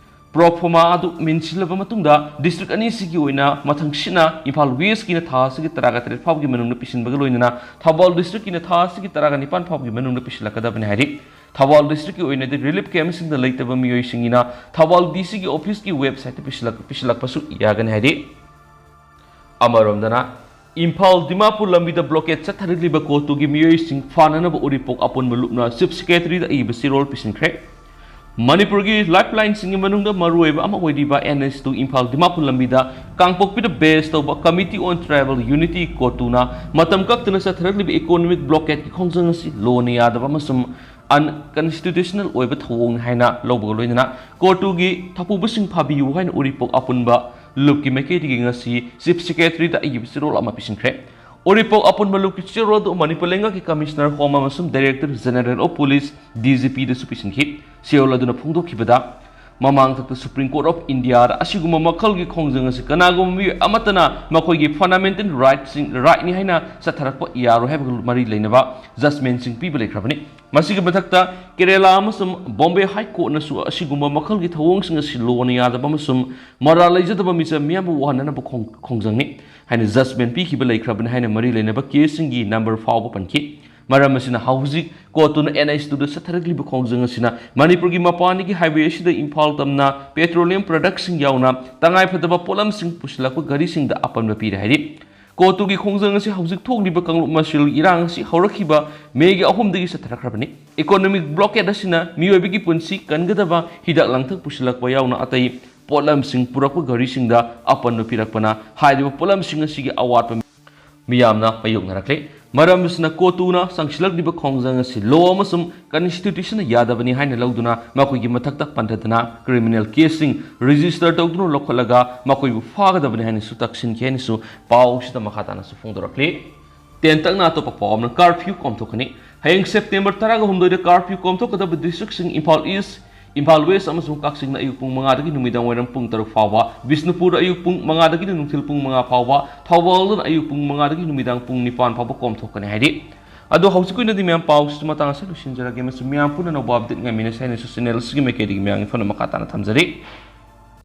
pro forma ꯑꯗꯨ ꯃꯦꯟꯁꯤꯜꯂꯕ ꯃꯇꯨꯡꯗ district ꯑꯅꯤꯁꯤꯒꯤ ꯑꯣꯏꯅ ꯃꯊꯪꯁꯤꯠꯅ ꯏꯝꯐꯥꯜ Westꯀꯤꯅ ꯊꯥ ꯑꯁꯤꯒꯤ ꯇꯔꯥꯒ ꯇꯔꯦꯠ ꯐꯥꯎꯕꯒꯤ ꯃꯅꯨꯡꯗ ꯄꯤꯁꯤꯟꯕꯒ ꯂꯣꯏꯅꯅ ꯊꯧꯕꯥꯜ districtꯀꯤꯅ ꯊꯥ ꯑꯁꯤꯒꯤ ꯇꯔꯥꯒ ꯅꯤꯄꯥꯟ ꯐꯥꯎꯕꯒꯤ ꯃꯅꯨꯡꯗ ꯄꯤꯁꯤꯜꯂꯛꯀꯗꯕꯅꯤ ꯍꯥꯏꯔꯤ꯫ ꯊꯧꯕꯥꯜ districtꯀꯤ ꯑꯣꯏꯅꯗꯤ relief campꯁꯤꯡꯗ ꯂꯩꯇꯕ ꯃꯤꯑꯣꯏꯁꯤꯡꯒꯤꯅ ꯊꯧꯕꯥꯜ DCꯒꯤ officeꯀꯤ websiteꯇ ꯄꯤꯁꯤꯜꯂꯛ-, ꯄꯤꯁꯤꯜꯂꯛꯄꯁꯨ ꯌꯥꯒꯅꯤ ꯍꯥꯏꯔꯤ꯫ ꯑꯃꯔꯣꯝꯗꯅ, ꯏꯝꯐꯥꯜ ꯗꯤꯃꯥꯄꯨꯔ ꯂꯝꯕꯤꯗ ꯕ꯭ꯂꯣꯀꯦꯠ ꯆꯠꯊꯔꯛꯂꯤꯕ ꯀꯣꯇꯨꯒꯤ ꯃꯤꯑꯣꯏꯁꯤꯡ ꯐꯥꯅꯅꯕ ꯎꯔꯤꯄꯣꯛ ꯑꯄꯨꯟꯕ ꯂꯨꯞꯅ ꯆꯤꯐ ꯁꯦꯀ꯭ꯔꯦꯇꯔꯤꯗ ꯑꯏꯕ ꯆꯦꯔꯣꯜ ꯄꯤꯁꯤꯟꯈ꯭ꯔꯦ꯫ ꯃꯅꯤꯄꯨꯔꯒꯤ ꯂꯥꯏꯐꯂꯥꯏꯟꯁꯤꯡꯒꯤ ꯃꯅꯨꯡꯗ ꯃꯔꯨꯑꯣꯏꯕ ꯑꯃ ꯑꯣꯏꯔꯤꯕ N H two Imphal Dimapur ꯂꯝꯕꯤꯗ ꯀꯥꯡꯄꯣꯛꯄꯤꯗ ꯕꯦꯁ ꯇꯧꯕ Committee on Tribal Unity, ꯀꯣꯇꯨꯅ ꯃꯇꯝ ꯀꯛꯇꯅ ꯆꯠꯊꯔꯛꯂꯤꯕ ꯏꯀꯣꯅꯣꯃꯤꯛ ꯕ꯭ꯂꯣꯀꯦꯠꯀꯤ ꯈꯣꯡꯖꯪ ꯑꯁꯤ ꯂꯣꯅ ꯌꯥꯗꯕ ꯑꯃꯁꯨꯡ ꯑꯟꯀꯟꯁꯇꯤꯇ꯭ꯌꯨꯁꯅꯦꯜ ꯑꯣꯏꯕ ꯊꯧꯑꯣꯡꯅꯤ ꯍꯥꯏꯅ ꯂꯧꯕꯒ ꯂꯣꯏꯅꯅ ꯀꯣꯇꯨꯒꯤ ꯊꯧꯄꯨꯕꯁꯤꯡ ꯐꯥꯕꯤꯌꯨ ꯍꯥꯏꯅ ꯎꯔꯤꯄꯣꯛ ꯑꯄꯨꯟꯕ ꯂꯨꯞꯀꯤ ꯃꯥꯏꯀꯩꯗꯒꯤ ꯉꯁꯤ ꯆꯤꯐ ꯁꯦꯀ꯭ꯔꯦꯇꯔꯤꯗ ꯑꯏꯕ ꯆꯦꯔꯣꯜ ꯑꯃ ꯄꯤꯁꯤꯟꯈ꯭ꯔꯦ꯫ ꯎꯔꯤꯄꯣꯛ ꯑꯄꯨꯟꯕ ꯂꯨꯞꯀꯤ ꯆꯦꯔꯣꯜ ꯑꯗꯨ ꯃꯅꯤꯄꯨꯔ ꯂꯩꯉꯥꯛꯀꯤ ꯀꯃꯤꯁꯅꯔ ꯍꯣꯝ ꯑꯃꯁꯨꯡ director general of police, D G ꯄꯤꯗꯁꯨ ꯄꯤꯁꯤꯟꯈꯤ꯫ ꯆꯦꯔꯣꯜ ꯑꯗꯨꯅ ꯐꯣꯡꯗꯣꯛꯈꯤꯕꯗ, ꯃꯃꯥꯡꯊꯛꯇ Supreme Court of Indiaꯗ ꯑꯁꯤꯒꯨꯝꯕ ꯃꯈꯜꯒꯤ ꯈꯣꯡꯖꯪ ꯑꯁꯤ ꯀꯅꯥꯒꯨꯝꯕ ꯃꯤꯑꯣꯏ ꯑꯃꯠꯇꯅ ꯃꯈꯣꯏꯒꯤ ꯐꯟꯗꯥꯃꯦꯟꯇꯦꯜ ꯔꯥꯏꯠꯁꯤꯡ, ꯔꯥꯏꯠꯅꯤ ꯍꯥꯏꯅ ꯆꯠꯊꯔꯛꯄ ꯌꯥꯔꯣꯏ ꯍꯥꯏꯕꯒ ꯃꯔꯤ ꯂꯩꯅꯕ ꯖꯖꯃꯦꯟꯁꯤꯡ ꯄꯤꯕ ꯂꯩꯈ꯭ꯔꯕꯅꯤ꯫ ꯃꯁꯤꯒꯤ ꯃꯊꯛꯇ, ꯀꯦꯔꯦꯂꯥ ꯑꯃꯁꯨꯡ ꯕꯣꯝꯕꯦ ꯍꯥꯏ ꯀꯣꯔꯠꯅꯁꯨ ꯑꯁꯤꯒꯨꯝꯕ ꯃꯈꯜꯒꯤ ꯊꯧꯑꯣꯡꯁꯤꯡ ꯑꯁꯤ ꯂꯣꯅ ꯌꯥꯗꯕ ꯑꯃꯁꯨꯡ ꯃꯔꯥꯜ ꯂꯩꯖꯗꯕ ꯃꯤꯆꯝ ꯃꯤꯌꯥꯝꯕꯨ ꯋꯥꯍꯟꯅꯅꯕ ꯈꯣꯡ-, ꯈꯣꯡꯖꯪꯅꯤ ꯍꯥꯏꯅ ꯖꯖꯃꯦꯟ ꯄꯤꯈꯤꯕ ꯂꯩꯈ꯭ꯔꯕꯅꯤ ꯍꯥꯏꯅ ꯃꯔꯤ ꯂꯩꯅꯕ ꯀꯦꯁꯁꯤꯡꯒꯤ ꯅꯝꯕꯔ ꯐꯥꯎꯕ ꯄꯟꯈꯤ꯫ ꯃꯔꯝ ꯑꯁꯤꯅ, ꯍꯧꯖꯤꯛ ꯀꯣꯇꯨꯅ ꯑꯦꯟ ꯑꯩꯆ ꯇꯨꯗ ꯆꯠꯊꯔꯛꯂꯤꯕ ꯈꯣꯡꯖꯪ ꯑꯁꯤꯅ ꯃꯅꯤꯄꯨꯔꯒꯤ ꯃꯄꯥꯟꯗꯒꯤ ꯍꯥꯏꯋꯦ ꯑꯁꯤꯗ ꯏꯝꯐꯥꯜ ꯇꯝꯅ ꯄꯦꯇ꯭ꯔꯣꯂꯤꯌꯝ ꯄ꯭ꯔꯗꯛꯁꯤꯡ ꯌꯥꯎꯅ ꯇꯉꯥꯏꯐꯗꯕ ꯄꯣꯠꯂꯝꯁꯤꯡ ꯄꯨꯁꯤꯜꯂꯛꯄ ꯒꯥꯔꯤꯁꯤꯡꯗ ꯑꯄꯟꯕ ꯄꯤꯔꯦ ꯍꯥꯏꯔꯤ꯫ ꯀꯣꯇꯨꯒꯤ ꯈꯣꯡꯖꯪ ꯑꯁꯤ ꯍꯧꯖꯤꯛ ꯊꯣꯛꯂꯤꯕ ꯀꯥꯡꯂꯨꯞ ꯃꯁꯦꯜꯒꯤ ꯏꯔꯥꯡ ꯑꯁꯤ ꯍꯧꯔꯛꯈꯤꯕ ꯃꯦꯒꯤ ꯑꯍꯨꯝꯗꯒꯤ ꯆꯠꯊꯔꯛꯈ꯭ꯔꯕꯅꯤ꯫ ꯏꯀꯣꯅꯣꯃꯤꯛ ꯕ꯭ꯂꯣꯀꯦꯠ ꯑꯁꯤꯅ ꯃꯤꯑꯣꯏꯕꯒꯤ ꯄꯨꯟꯁꯤ ꯀꯟꯒꯗꯕ ꯍꯤꯗꯥꯛ ꯂꯥꯡꯊꯛ ꯄꯨꯁꯤꯜꯂꯛꯄ ꯌꯥꯎꯅ ꯑꯇꯩ ꯄꯣꯠꯂꯝꯁꯤꯡ ꯄꯨꯔꯛꯄ ꯒꯥꯔꯤꯁꯤꯡꯗ ꯑꯄꯟꯕ ꯄꯤꯔꯛꯄꯅ ꯍꯥꯏꯔꯤꯕ ꯄꯣꯠꯂꯝꯁꯤꯡ ꯑꯁꯤꯒꯤ ꯑꯋꯥꯠꯄ ꯃꯤꯌꯥꯝꯅ ꯃꯥꯌꯣꯛꯅꯔꯛꯂꯦ꯫ ꯃꯔꯝ ꯑꯁꯤꯅ ꯀꯣꯇꯨꯅ ꯆꯪꯁꯤꯜꯂꯛꯂꯤꯕ ꯈꯣꯡꯖꯪ ꯑꯁꯤ ꯂꯣ ꯑꯃꯁꯨꯡ ꯀꯟꯁꯇꯤꯇ꯭ꯌꯨꯁꯟꯅ ꯌꯥꯗꯕꯅꯤ ꯍꯥꯏꯅ ꯂꯧꯗꯨꯅ ꯃꯈꯣꯏꯒꯤ ꯃꯊꯛꯇ ꯄꯟꯊꯗꯅ ꯀ꯭ꯔꯤꯃꯤꯅꯦꯜ ꯀꯦꯁꯁꯤꯡ ꯔꯦꯖꯤꯁꯇꯔ ꯇꯧꯗꯨꯅ ꯂꯧꯈꯠꯂꯒ ꯃꯈꯣꯏꯕꯨ ꯐꯥꯒꯗꯕꯅꯤ ꯍꯥꯏꯅꯁꯨ ꯇꯛꯁꯤꯟꯈꯤ ꯍꯥꯏꯅꯁꯨ ꯄꯥꯎꯁꯤꯗ ꯃꯈꯥ ꯇꯥꯅꯁꯨ ꯐꯣꯡꯗꯣꯔꯛꯂꯤ꯫ ꯇꯦꯟꯇꯛꯅ ꯑꯇꯣꯞꯄ ꯄꯥꯎ ꯑꯃꯅ, ꯀꯥꯔꯐ꯭ꯌꯨ ꯀꯣꯝꯊꯣꯛꯀꯅꯤ꯫ ꯍꯌꯦꯡ ꯁꯦꯞꯇꯦꯝꯕꯔ ꯇꯔꯥꯒ ꯍꯨꯝꯗꯣꯏꯗ ꯀꯥꯔꯐ꯭ꯌꯨ ꯀꯣꯝꯊꯣꯛꯀꯗꯕ ꯗꯤꯁꯇ꯭ꯔꯤꯛꯁꯤꯡ ꯏꯝꯐꯥꯜ ꯏꯁ, ꯏꯝꯐꯥꯜ ꯋꯦꯁ ꯑꯃꯁꯨꯡ ꯀꯛꯆꯤꯡꯅ ꯑꯌꯨꯛ ꯄꯨꯡ ꯃꯉꯥꯗꯒꯤ ꯅꯨꯃꯤꯗꯥꯡ ꯋꯥꯏꯔꯝ ꯄꯨꯡ ꯇꯔꯨꯛ ꯐꯥꯎꯕ, ꯕꯤꯁꯅꯨꯄꯨꯔꯗ ꯑꯌꯨꯛ ꯄꯨꯡ ꯃꯉꯥꯗꯒꯤꯅ ꯅꯨꯡꯊꯤꯜ ꯄꯨꯡ ꯃꯉꯥ ꯐꯥꯎꯕ, ꯊꯧꯕꯥꯜꯗꯅ ꯑꯌꯨꯛ ꯄꯨꯡ ꯃꯉꯥꯗꯒꯤ ꯅꯨꯃꯤꯗꯥꯡ ꯄꯨꯡ ꯅꯤꯄꯥꯟ ꯐꯥꯎꯕ ꯀꯣꯝꯊꯣꯛꯀꯅꯤ ꯍꯥꯏꯔꯤ꯫ ꯑꯗꯣ ꯍꯧꯖꯤꯛꯀꯤ ꯑꯣꯏꯅꯗꯤ ꯃꯌꯥꯝ ꯄꯥꯎꯁꯤ ꯃꯇꯥꯡ ꯑꯁꯤꯗ ꯂꯣꯏꯁꯤꯟꯖꯔꯒꯦ ꯑꯃꯁꯨꯡ ꯃꯌꯥꯝ ꯄꯨꯟꯅ ꯑꯅꯧꯕ ꯑꯞꯗꯦꯠ ꯉꯥꯏꯃꯤꯟꯅꯁꯤ ꯍꯥꯏꯅꯁꯨ ꯆꯦꯅꯦꯜ ꯑꯁꯤꯒꯤ ꯃꯥꯏꯀꯩꯗꯒꯤ ꯃꯌꯥꯝꯒꯤ ꯐꯣꯟ ꯃꯈꯥ ꯇꯥꯅ ꯊꯝꯖꯔꯤ꯫